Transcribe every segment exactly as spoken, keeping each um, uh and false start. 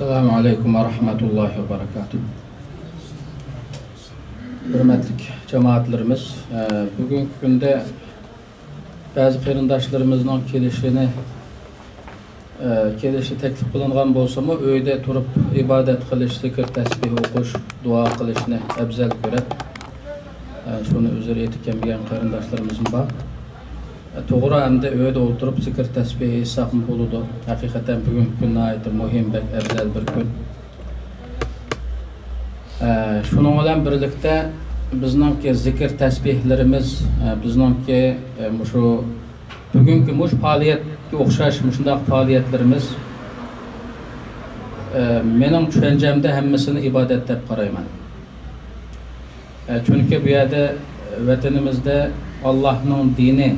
ئەسسالامۇ ئەلەيكۇم ۋە رەھمەتۇللاھى ۋە بەرىكاتۇھ. ھۆرمەتلىك جامائەتلىرىمىز، ئە، بۈگۈنكى كۈندە بەزى قېرىنداشلىرىمىزنىڭ كېلىشىنى، ئە، كېلىشى تەكلىپ قىلىنغان بولسىمۇ، ئۆيدە تۇرۇپ ئىبادەت قىلىش، زىكىر تەسبىھ ئوقۇش، دۇئا قىلىشنى ئەۋزەل كۆرۈپ، ئە، شۇنى ئۆزلىرى ئېيتىپ كەلمىگەن قېرىنداشلىرىمىزمۇ بار. ئە، توغرا، ئەمدى ئۆيدە ئولتۇرۇپ زىكىر تەسبىھ ئېيتساقمۇ بولىدۇ. ھەقىقەتەن بۈگۈنكى كۈن ناھايىتى مۇھىم، بەك ئەۋزەل بىر كۈن. ئە، شۇنىڭ بىلەن بىرلىكتە بىزنىڭكى زىكىر تەسبىھلىرىمىز، ئە، بىزنىڭكى، ئە، مۇشۇ بۈگۈنكى مۇشۇ پائالىيەتكە ئوخشاش مۇشۇنداق پائالىيەتلىرىمىز، ئە، مېنىڭ چۈشەنچەمدە ھەممىسىنى ئىبادەت دەپ قارايمەن. ئە، چۈنكى بۇ يەردە، ۋەتىنىمىزدە ئاللاھنىڭ دىنى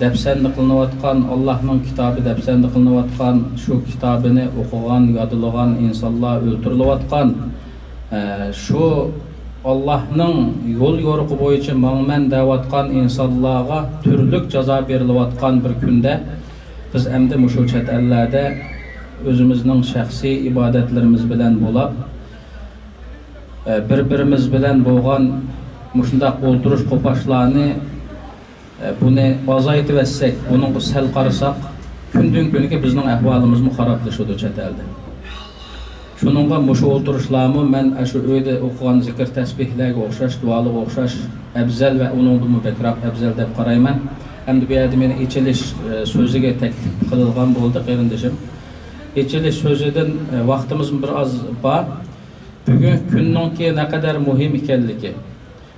دەپسەندە قىلىنىۋاتقان، ئاللاھنىڭ كىتابى دەپسەندە قىلىنىۋاتقان، شۇ كىتابىنى ئوقۇغان، يادلىغان ئىنسانلار ئۆلتۈرۈلۈۋاتقان، ئە، شۇ ئاللاھنىڭ يول يورۇقى بويىچە ماڭىمەن دەۋاتقان ئىنسانلارغا تۈرلۈك جازا بېرىلىۋاتقان بىر كۈندە، بىز ئەمدى مۇشۇ چەت ئەللەردە ئۆزىمىزنىڭ شەخسىي ئىبادەتلىرىمىز بىلەن بولاپ، ئە، بىر-بىرىمىز بىلەن بولغان مۇشۇنداق ئولتۇرۇش قوپاشلارنى، ئە، بۇنى ئازايتىۋەتسەك، بۇنىڭغا سەل قارىساق، كۈندىن-كۈنگە بىزنىڭ ئەھۋالىمىزمۇ خارابلىشىدۇ چەت ئەلدە. شۇنىڭغا مۇشۇ ئولتۇرۇشلارمۇ مەن ئاشۇ ئۆيدە ئوقۇغان زىكىر تەسبىھلەرگە ئوخشاش، دۇئالىغا ئوخشاش ئەۋزەل ۋە ئۇنىڭدىنمۇ بەكرەك ئەۋزەل دەپ قارايمەن. ئەمدى بۇ يەردە مېنى ئېچىلىش، ئە، سۆزىگە تەكلىپ قىلىنغان بولدى، قېرىندىشىم. ئېچىلىش سۆزىدىن، ئە، ۋاقتىمىزمۇ بىر ئاز بار. بۈگۈنكى كۈننىڭكى نەقەدەر مۇھىم ئىكەنلىكى،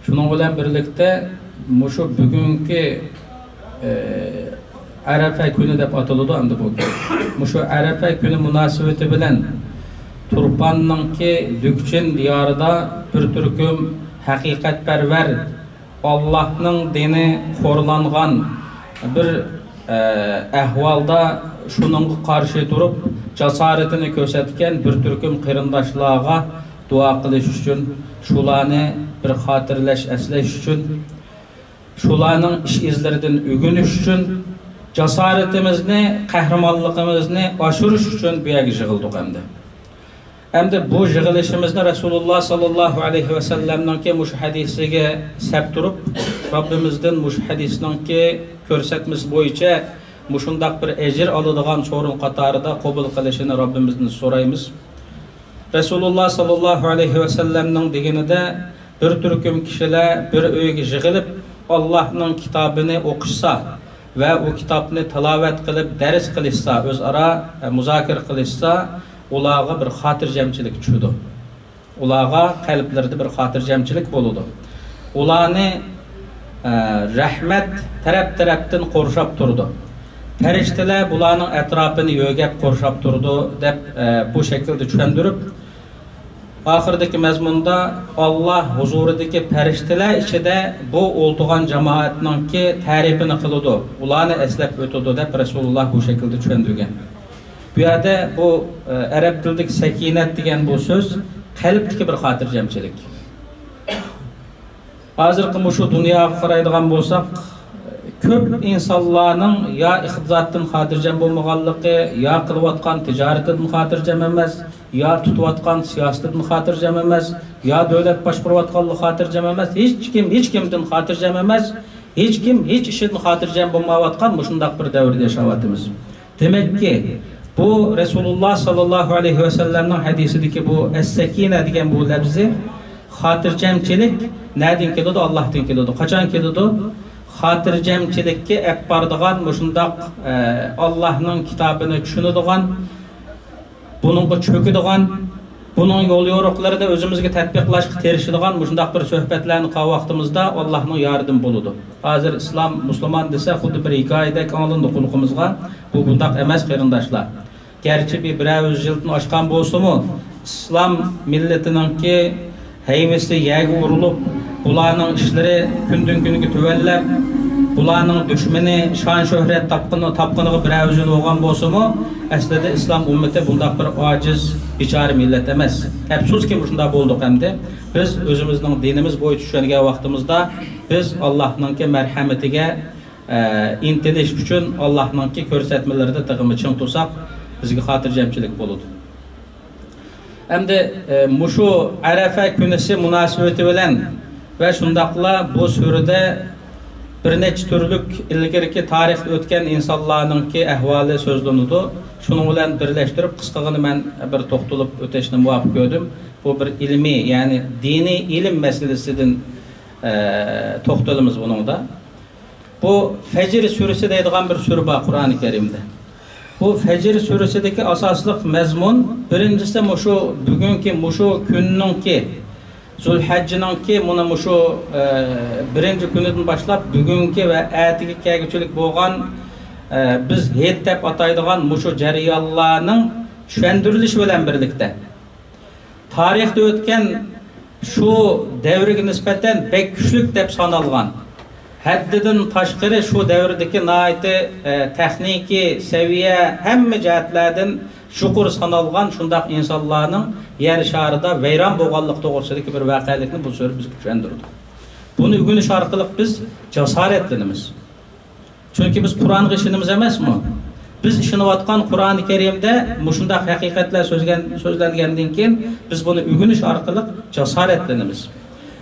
شۇنىڭ بىلەن بىرلىكتە مۇشۇ بۈگۈنكى، ئە، ئەرەپە كۈنى دەپ ئاتىلىدۇ ئەمدى بۇ كۈن. مۇشۇ ئەرەپە كۈنى مۇناسىۋىتى بىلەن تۇرپاننىڭكى لۈكچىن دىيارىدا بىر تۈركۈم ھەقىقەتپەرۋەر، ئاللاھنىڭ دىنى خورلانغان بىر، ئە، ئەھۋالدا شۇنىڭغا قارشى تۇرۇپ، جاسارىتىنى كۆرسەتكەن بىر تۈركۈم قېرىنداشلارغا دۇئا قىلىش ئۈچۈن، شۇلارنى بىر خاتىرىلەش، ئەسلەش ئۈچۈن، شۇلارنىڭ ئىش-ئىزلىرىدىن ئۆگىنىش ئۈچۈن، جاسارىتىمىزنى، قەھرىمانلىقىمىزنى ئاشۇرۇش ئۈچۈن بۇ يەرگە يىغىلدۇق ئەمدى. ئەمدى بۇ يىغىلىشىمىزنى رەسۇلۇللا ساللاللاھۇ ئەلەيھى ۋەسەللەمنىڭكى مۇشۇ ھەدىسىگە سەپ تۇرۇپ، رەببىمىزدىن مۇشۇ ھەدىسنىڭكى كۆرسەتمىسى بويىچە مۇشۇنداق بىر ئەجىر ئالىدىغان سورۇن قاتارىدا قوبۇل قىلىشىنى رەببىمىزدىن سورايمىز. رەسۇلۇللا ساللاللاھۇ ئەلەيھى ۋەسەللەمنىڭ دېگىنىدە، بىر تۈركۈم كىشىلەر بىر ئۆيگە يىغىلىپ، ئاللاھنىڭ كىتابىنى ئوقۇشسا ۋە ئۇ كىتابنى تىلاۋەت قىلىپ دەرس قىلىشسا، ئۆزئارا، ئە، مۇزاكىرە قىلىشسا، ئۇلارغا بىر خاتىرجەمچىلىك چۈشىدۇ. ئۇلارغا قەلبلىرىدە بىر خاتىرجەمچىلىك بولىدۇ. ئۇلارنى، ئە، رەھمەت تەرەپ-تەرەپتىن قورشاپ تۇرىدۇ. پەرىشتىلەر بۇلارنىڭ ئەتراپىنى يۆگەپ قورشاپ تۇرىدۇ، دەپ، ئە، بۇ شەكىلدە چۈشەندۈرۈپ، ئاخىرىدىكى مەزمۇندا ئاللا ھۇزۇرىدىكى پەرىشتىلەر ئىچىدە بۇ ئولتۇرغان جامائەتنىڭكى تەرىپىنى قىلىدۇ، ئۇلارنى ئەسلەپ ئۆتىدۇ، دەپ رەسۇلۇللا بۇ شەكىلدە چۈشەندۈرگەن. بۇ يەردە بۇ، ئە، ئەرەب تىلىدىكى سەكىنەت دېگەن بۇ سۆز قەلبتىكى بىر خاتىرجەمچىلىك. ھازىرقى مۇشۇ دۇنياغا قارايدىغان بولساق، كۆپ ئىنسانلارنىڭ يا ئىقتىسادتىن خاتىرجەم بولمىغانلىقى، يا قىلىۋاتقان تىجارىتىدىن خاتىرجەم ئەمەس، يا تۇتۇۋاتقان سىياسىتىدىن خاتىرجەم ئەمەس، يا دۆلەت باشقۇرۇۋاتقانلىقى خاتىرجەم ئەمەس، ھېچكىم ھېچكىمدىن خاتىرجەم ئەمەس، ھېچكىم ھېچ ئىشىدىن خاتىرجەم بولمايۋاتقان مۇشۇنداق بىر دەۋردە ياشاۋاتىمىز. دېمەككى، بۇ رەسۇلۇللا ساللاللاھۇ ئەلەيھى ۋەسەللەمنىڭ ھەدىسىدىكى بۇ ئەس-سەكىنە دېگەن بۇ لەپزى، خاتىرجەمچىلىك نەدىن كېلىدۇ؟ ئاللاھتىن كېلىدۇ. قاچان كېلىدۇ؟ خاتىرجەمچىلىككە ئەپ بارىدىغان مۇشۇنداق، ئە، ئاللاھنىڭ كىتابىنى چۈشىنىدىغان، بۇنىڭغا چۆكىدىغان، بۇنىڭ يول يورۇقلىرىنى ئۆزىمىزگە تەتبىقلاشقا تىرىشىدىغان مۇشۇنداق بىر سۆھبەتلەرنى قىلغان ۋاقتىمىزدا ئاللاھنىڭ ياردىمى بولىدۇ. ھازىر ئىسلام، مۇسۇلمان دېسە خۇددى بىر ھېكايىدەك ئاڭلىنىدۇ قۇلىقىمىزغا. بۇ بۇنداق ئەمەس، قېرىنداشلار. گەرچە بىر، بىرەر يۈز يىلدىن ئاشقان بولسىمۇ، ئىسلام مىللىتىنىڭكى ھەيۋىسى يەرگە ئۇرۇلۇپ، بۇلارنىڭ ئىشلىرى كۈندىن-كۈنگە تۆۋەنلەپ، بۇلارنىڭ دۈشمىنى شان-شۆھرەت تاپقىنى، تاپقىنىغا بىرەر يۈز يىل بولغان بولسىمۇ، ئەسلىدە ئىسلام ئۈممىتى بۇنداق بىر ئاجىز، بىچارە مىللەت ئەمەس. ئەپسۇسكى، مۇشۇنداق بولدۇق ئەمدى. بىز ئۆزىمىزنىڭ دىنىمىز بويىچە چۈشەنگەن ۋاقتىمىزدا، بىز ئاللاھنىڭكى مەرھەمىتىگە ئە، ئىنتىلىش ئۈچۈن ئاللاھنىڭكى كۆرسەتمىلىرىدە تېخىمۇ چىڭ تۇرساق، بىزگە خاتىرجەمچىلىك بولىدۇ. ئەمدى، ئە، مۇشۇ ئەرەفە كۈنىسى مۇناسىۋىتى بىلەن ۋە شۇنداقلا بۇ سۈرىدە بىر نەچچە تۈرلۈك ئىلگىرىكى تارىختا ئۆتكەن ئىنسانلارنىڭكى ئەھۋالى سۆزلىنىدۇ. شۇنىڭ بىلەن بىرلەشتۈرۈپ قىسقىغىنا مەن بىر توختىلىپ ئۆتۈشنى مۇۋاپىق كۆردۈم. بۇ بىر ئىلمىي، يەنى دىنىي ئىلىم مەسىلىسىدىن، ئە، توختىلىمىز بۇنىڭدا. بۇ فەجر سۈرىسى دەيدىغان بىر سۈرە بار قۇرئانى كەرىمدە. بۇ فەجر سۈرىسىدىكى ئاساسلىق مەزمۇن، بىرىنچىسى، مۇشۇ بۈگۈنكى، مۇشۇ كۈننىڭكى، زۇلھەججىنىڭكى مانا مۇشۇ، ئە، بىرىنچى كۈنىدىن باشلاپ بۈگۈنكى ۋە ئەتىگە كەلگۈچىلىك بولغان، ئە، بىز ھېيت دەپ ئاتايدىغان مۇشۇ جەريانلارنىڭ چۈشەندۈرۈلۈشى بىلەن بىرلىكتە، تارىختا ئۆتكەن شۇ دەۋرگە نىسبەتەن بەك كۈچلۈك دەپ سانالغان، ھەددىدىن تاشقىرى شۇ دەۋردىكى ناھايىتى، ئە، تېخنىكىي سەۋىيە، ھەممە جەھەتلەردىن يۇقىرى سانالغان شۇنداق ئىنسانلارنىڭ يەر شارىدا ۋەيران بولغانلىقى توغرىسىدىكى بىر ۋەقەلىكنى بۇ سۈرە بىزگە چۈشەندۈرىدۇ. بۇنى ئۆگىنىش ئارقىلىق بىز جاسارەتلىنىمىز. چۈنكى بىز قۇرئانغا ئىشىنىمىز ئەمەسمۇ؟ بىز ئىشىنىۋاتقان قۇرئانى كەرىمدە مۇشۇنداق ھەقىقەتلەر سۆزگەن-، سۆزلەنگەندىن كېيىن، بىز بۇنى ئۆگىنىش ئارقىلىق جاسارەتلىنىمىز.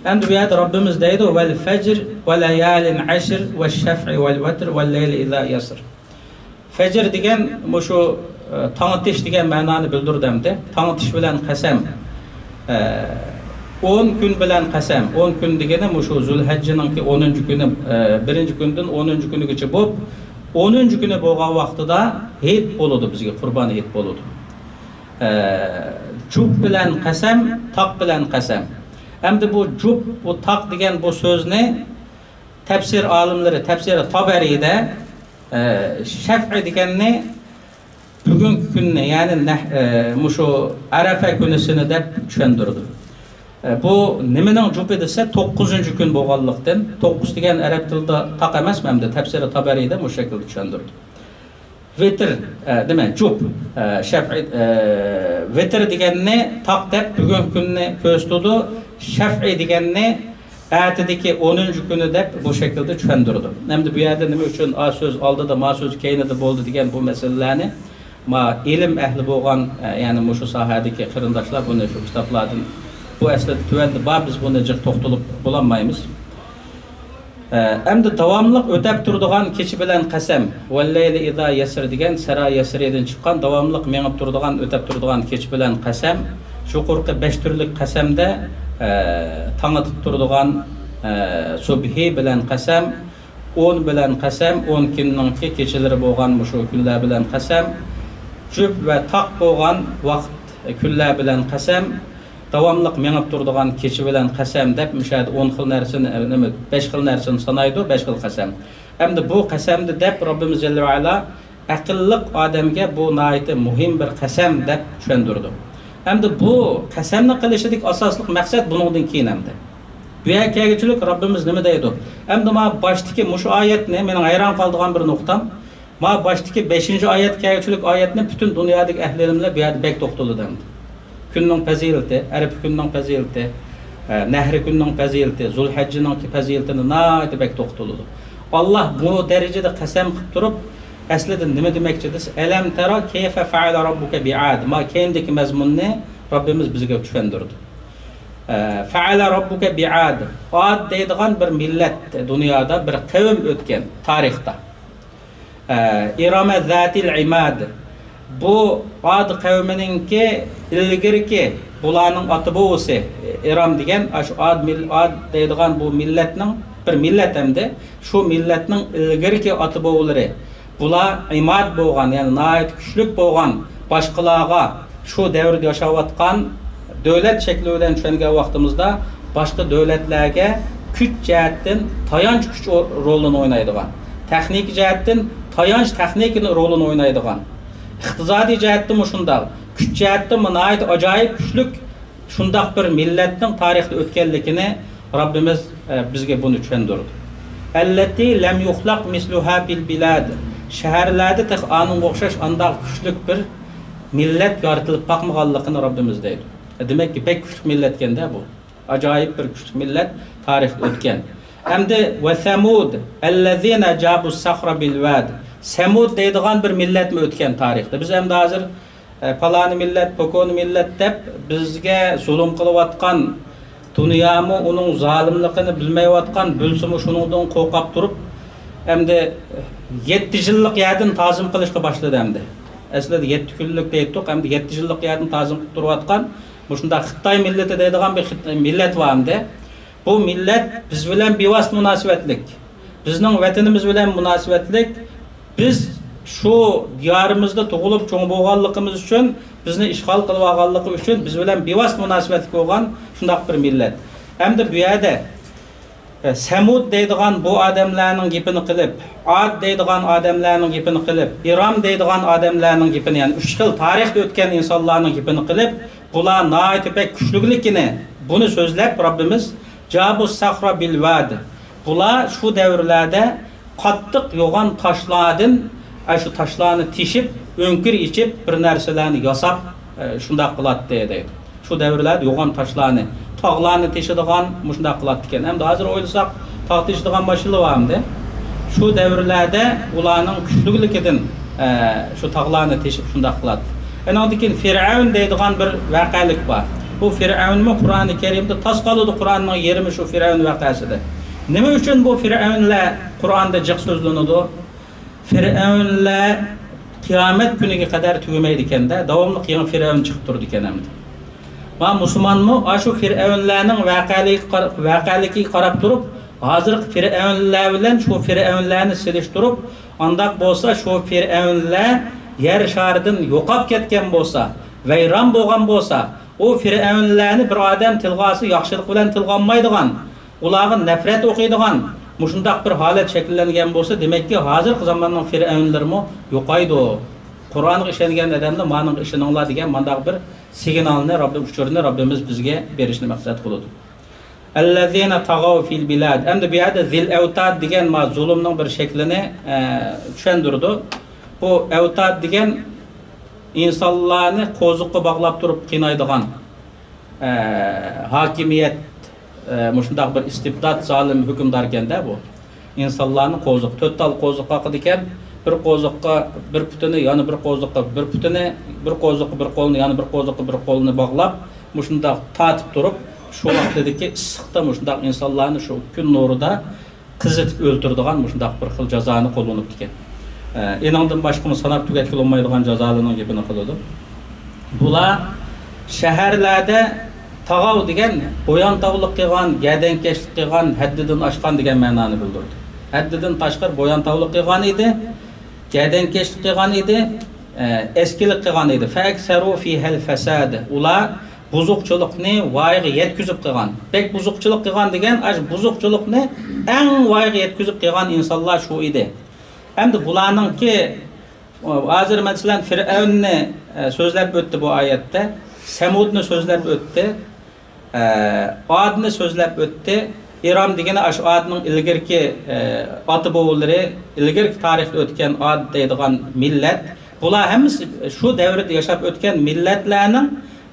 ئەمدى بۇ يەردە رەببىمىز دەيدۇ، «ۋەل فەجر، ۋە لەيالىن ئەشر، ۋە شەفئى ۋەل ۋەتر، ۋە لەيلى ئىزا يەسر.» فەجر دېگەن مۇشۇ، ئە، تاڭ ئېتىش دېگەن مەنانى بىلدۈرىدۇ ئەمدى. تاڭ ئېتىش بىلەن قەسەم. ئە، ئون كۈن بىلەن قەسەم. ئون كۈن دېگىنى مۇشۇ زۇلھەججىنىڭكى ئونىنچى كۈنى، ئە، بىرىنچى كۈندىن ئونىنچى كۈنىگىچە بولۇپ، ئونىنچى كۈنى بولغان ۋاقتىدا ھېيت بولىدۇ بىزگە، قۇربان ھېيت بولىدۇ. ئە، جۇپ بىلەن قەسەم، تاق بىلەن قەسەم. ئەمدى بۇ جۇپ، بۇ تاق دېگەن بۇ سۆزنى تەپسىر ئالىملىرى، تەپسىرى تابەرىدە، ئە، شەفئى دېگەننى بۈگۈنكى كۈننى، يەنى نەھ-، ئە، مۇشۇ ئەرەفە كۈنىسىنى دەپ چۈشەندۈرىدۇ. ئە، بۇ نېمىنىڭ جۇپى دېسە، توققۇزىنچى كۈن بولغانلىقتىن، توققۇز دېگەن ئەرەب تىلىدا تاق ئەمەسمۇ ئەمدى، تەپسىرى تابەرىدە مۇشۇ شەكىلدە چۈشەندۈرىدۇ. ۋىتىر، ئە، دېمەك، جۇپ، ئە، شەفئى، ئە، ۋىتىر دېگەننى تاق دەپ بۈگۈنكى كۈننى كۆرسىتىدۇ. شەفئى دېگەننى ئەتىدىكى ئونىنچى كۈنى دەپ بۇ شەكىلدە چۈشەندۈرىدۇ. ئەمدى بۇ يەردە نېمە ئۈچۈن ئا سۆز ئالدىدا، ما سۆز كەينىدە بولدى دېگەن بۇ مەسىلىلەرنى ما ئىلىم ئەھلى بولغان، ئە، يەنى مۇشۇ ساھەدىكى قېرىنداشلار بۇنى شۇ كىتابلاردىن، بۇ ئەسلىدە تۆۋەندە بار، بىز بۇنى جىق توختىلىپ بولالمايمىز. ئە، ئەمدى داۋاملىق ئۆتەپ تۇرىدىغان كېچە بىلەن قەسەم. ۋەللەيلى ئىزا يەسىر دېگەن سەرا يەسرىدىن چىققان، داۋاملىق مېڭىپ تۇرىدىغان، ئۆتەپ تۇرىدىغان كېچە بىلەن قەسەم. يۇقىرىقى بەش تۈرلۈك قەسەمدە، ئە، تاڭ ئېتىپ تۇرىدىغان، ئە، سۇبھى بىلەن قەسەم، ئون بىلەن قەسەم، ئون كۈننىڭكى كېچىلىرى بولغان مۇشۇ كۈنلەر بىلەن قەسەم، جۈپ ۋە تاق بولغان ۋاقىت، كۈنلەر بىلەن قەسەم، داۋاملىق مېڭىپ تۇرىدىغان كېچە بىلەن قەسەم دەپ، مۇشۇ يەردە ئون خىل نەرسىنى، نېمە، بەش خىل نەرسىنى سانايدۇ، بەش خىل قەسەم. ئەمدى بۇ قەسەمدە دەپ رەببىمىز جەللە ۋە ئەلا ئەقىللىق ئادەمگە بۇ ناھايىتى مۇھىم بىر قەسەم دەپ چۈشەندۈرىدۇ. ئەمدى بۇ قەسەمنى قىلىشىدىكى ئاساسلىق مەقسەت بۇنىڭدىن كېيىن ئەمدى. بۇ يەرگە كەلگۈچىلىك رەببىمىز نېمە دەيدۇ؟ ئەمدى مانا باشتىكى مۇشۇ ئايەتنى، مېنىڭ ھەيران قالىدىغان بىر نۇقتام، مانا باشتىكى بەشىنچى ئايەتكە كەلگۈچىلىك ئايەتنى پۈتۈن دۇنيادىكى ئەھلى ئىلىملەر بۇ يەردە بەك توختىلىدۇ ئەمدى. كۈننىڭ پەزىلىتى، ئەرەپە كۈننىڭ پەزىلىتى، ئە، نەھرى كۈننىڭ پەزىلىتى، زۇلھەججىنىڭكى پەزىلىتىنى ناھايىتى بەك توختىلىدۇ. ئاللا بۇ دەرىجىدە قەسەم قىلىپ تۇرۇپ، ئەسلىدە نېمە دېمەكچى دېسە، «ئەلەم تەرا كەيفە فەئەلە رەببۇكە بىئاد.» مانا كەينىدىكى مەزمۇننى رەببىمىز بىزگە چۈشەندۈرىدۇ. ئە، فەئەلە رەببۇكە بىئاد. ئاد دەيدىغان بىر مىللەت دۇنيادا، بىر قەۋم ئۆتكەن تارىختا. ئە، ئىرامە زاتىل ئىماد. بۇ ئاد قەۋمىنىڭكى ئىلگىرىكى، بۇلارنىڭ ئاتا بوۋىسى، ئىرام دېگەن، ئاشۇ ئاد مىل-، ئاد دەيدىغان بۇ مىللەتنىڭ، بىر مىللەت ئەمدى، شۇ مىللەتنىڭ ئىلگىرىكى ئاتا بوۋىلىرى، بۇلار ئىماد بولغان، يەنى ناھايىتى كۈچلۈك بولغان، باشقىلارغا، شۇ دەۋردە ياشاۋاتقان دۆلەت شەكلى بىلەن چۈشەنگەن ۋاقتىمىزدا، باشقا دۆلەتلەرگە كۈچ جەھەتتىن تايانچ كۈچ ئو-، رولىنى ئوينايدىغان، تېخنىكا جەھەتتىن تايانچ تېخنىكىنى رولىنى ئوينايدىغان، ئىقتىسادىي جەھەتتىنمۇ شۇنداق، كۈچ جەھەتتىنمۇ ناھايىتى ئاجايىپ كۈچلۈك شۇنداق بىر مىللەتنىڭ تارىختا ئۆتكەنلىكىنى رەببىمىز، ئە، بىزگە بۇنى چۈشەندۈردى. ئەللەتى لەم يۇخلەق مىسلۇھا فىل بىلاد. شەھەرلەردە تېخى ئانىڭغا ئوخشاش ئانداق كۈچلۈك بىر مىللەت يارىتىلىپ باقمىغانلىقىنى رەببىمىز دەيدۇ. دېمەككى، بەك كۈچلۈك مىللەتكەندە بۇ. ئاجايىپ بىر كۈچلۈك مىللەت تارىختا ئۆتكەن. ئەمدى ۋە سەمۇد ئەللەزىنە جابۇ سەخرە بىل ۋاد. سەمۇد دەيدىغان بىر مىللەتمۇ ئۆتكەن تارىختا. بىز ئەمدى ھازىر پالانى مىللەت، پوكونى مىللەت دەپ بىزگە زۇلۇم قىلىۋاتقان، دۇنيامۇ ئۇنىڭ زالىملىقىنى بىلمەيۋاتقان، بىلسىمۇ شۇنىڭدىن قورقاپ تۇرۇپ، ئەمدى يەتتە يىللىق يەردىن تازىم قىلىشقا باشلىدى ئەمدى. ئەسلىدە يەتتە كۈنلۈك دەيتتۇق، ئەمدى يەتتە يىللىق يەردىن تازىم قىلىپ تۇرۇۋاتقان مۇشۇنداق خىتاي مىللىتى دەيدىغان بىر خىت-، مىللەت بار ئەمدى. بۇ مىللەت بىز بىلەن بىۋاسىتە مۇناسىۋەتلىك. بىزنىڭ ۋەتىنىمىز بىلەن مۇناسىۋەتلىك. بىز شۇ دىيارىمىزدا تۇغۇلۇپ چوڭ بولغانلىقىمىز ئۈچۈن، بىزنى ئىشغال قىلىۋالغانلىقى ئۈچۈن بىز بىلەن بىۋاسىتە مۇناسىۋەتلىك بولغان شۇنداق بىر مىللەت. ئەمدى بۇ يەردە، ئە، سەمۇد دەيدىغان بۇ ئادەملەرنىڭ گېپىنى قىلىپ، ئاد دەيدىغان ئادەملەرنىڭ گېپىنى قىلىپ، ئىرام دەيدىغان ئادەملەرنىڭ گېپىنى، يەنى ئۈچ خىل تارىختا ئۆتكەن ئىنسانلارنىڭ گېپىنى قىلىپ، بۇلار ناھايىتى بەك كۈچلۈكلۈكىنى، بۇنى سۆزلەپ رەببىمىز، جابۇ سەخرا بىل ۋاد. بۇلار شۇ دەۋرلەردە قاتتىق يوغان تاشلاردىن، ئە، شۇ تاشلارنى تېشىپ، ئۆڭكۈر ئېچىپ، بىر نەرسىلەرنى ياساپ، ئە، شۇنداق قىلاتتى دەيدۇ. شۇ دەۋرلەردە يوغان تاشلارنى، تاغلارنى تېشىدىغان مۇشۇنداق قىلاتتىكەن. ئەمدى ھازىر ئويلىساق، تاغ تېشىدىغان ماشىنىلا بارمىدى؟ شۇ دەۋرلەردە ئۇلارنىڭ كۈچلۈكلۈكىدىن، ئە، شۇ تاغلارنى تېشىپ شۇنداق قىلاتتى. ئەنىڭدىن كېيىن فىرئەۋن دەيدىغان بىر ۋەقەلىك بار. بۇ فىرئەۋنمۇ قۇرئانى كەرىمدە تاس قالىدۇ، قۇرئاننىڭ يېرىمى شۇ فىرئەۋن ۋەقەسىدە. نېمە ئۈچۈن بۇ فىرئەۋنلەر قۇرئاندا جىق سۆزلىنىدۇ؟ فىرئەۋنلەر قىيامەت كۈنىگە قەدەر تۈگىمەيدىكەن-دە، داۋاملىق يېڭى فىرئەۋن چىقىپ تۇرىدىكەن ئەمدى. مانا مۇسۇلمانمۇ ئاشۇ فىرئەۋنلەرنىڭ ۋەقەلىكىگە قارا-، ۋەقەلىكىگە قاراپ تۇرۇپ، ھازىرقى فىرئەۋنلەر بىلەن شۇ فىرئەۋنلەرنى سېلىشتۇرۇپ، ئانداق بولسا شۇ فىرئەۋنلەر يەر شارىدىن يوقاپ كەتكەن بولسا، ۋەيران بولغان بولسا، ئۇ فىرئەۋنلەرنى بىر ئادەم تىلغا ئالسا ياخشىلىق بىلەن تىلغا ئالمايدىغان، ئۇلارغا نەپرەت ئوقۇيدىغان مۇشۇنداق بىر ھالەت شەكىللەنگەن بولسا، دېمەككى، ھازىرقى زاماننىڭ فىرئەۋنلىرىمۇ يوقايدۇ. قۇرئانغا ئىشەنگەن ئادەملەر مانىڭغا ئىشىنىڭلار دېگەن مانداق بىر سىگنالنى، رەببى ئۇچۇرنى رەببىمىز بىزگە بېرىشنى مەقسەت قىلىدۇ. ئەللەزىنە تاغاۋ فىل بىلاد. ئەمدى بۇ يەردە زىل ئەۋتاد دېگەن ما زۇلۇمنىڭ بىر شەكلىنى، ئە، چۈشەندۈرىدۇ. بۇ ئەۋتاد دېگەن ئىنسانلارنى قوزۇققا باغلاپ تۇرۇپ قىينايدىغان، ئە، ھاكىمىيەت، ئە، مۇشۇنداق بىر ئىستىبدات، زالىم ھۆكۈمداركەن-دە بۇ. ئىنسانلارنى قوزۇق، تۆت تال قوزۇققا باقىدىكەن، بىر قوزۇققا بىر پۇتىنى، يەنە بىر قوزۇققا بىر پۇتىنى، بىر قوزۇققا بىر قولنى، يەنە بىر قوزۇققا بىر قولنى باغلاپ، مۇشۇنداق تارتىپ تۇرۇپ، شۇ ۋاقتىدىكى ئىسسىقتا مۇشۇنداق ئىنسانلارنى شۇ كۈن نۇرىدا قىزىتىپ ئۆلتۈرىدىغان مۇشۇنداق بىر خىل جازانى قوللىنىپتىكەن. ئە، ئېنىڭدىن باشقىمۇ ساناپ تۈگەتكىلى بولمايدىغان جازالارنىڭ گېپىنى قىلىدۇ. بۇلار شەھەرلەردە تاغاۋ دېگەن بويانتاۋلىق قىلغان، گەدەنكەشلىك قىلغان، ھەددىدىن ئاشقان دېگەن مەنانى بىلدۈرىدۇ. ھەددىدىن تاشقىرى بويانتاۋلىق قىلغان ئىدى، گەدەنكەشلىك قىلغان ئىدى، ئە، ئەسكىلىك قىلغان ئىدى. فەكسەرۇ فىھەل فەساد. ئۇلار بۇزۇقچىلىقنى ۋايىغا يەتكۈزۈپ قىلغان. بەك بۇزۇقچىلىق قىلغان دېگەن، ئاشۇ بۇزۇقچىلىقنى ئەڭ ۋايىغا يەتكۈزۈپ قىلغان ئىنسانلار شۇ ئىدى. ئەمدى بۇلارنىڭكى، ھازىر مەسىلەن، فىرئەۋننى، ئە، سۆزلەپ ئۆتتى بۇ ئايەتتە، سەمۇدنى سۆزلەپ ئۆتتى، ئە، ئادنى سۆزلەپ ئۆتتى. ئىرام دېگىنى ئاشۇ ئادنىڭ ئىلگىرىكى، ئە، ئاتا بوۋىلىرى، ئىلگىرىكى تارىختا ئۆتكەن ئاد دەيدىغان مىللەت. بۇلار ھەممىسى شۇ دەۋردە ياشاپ ئۆتكەن مىللەتلەرنىڭ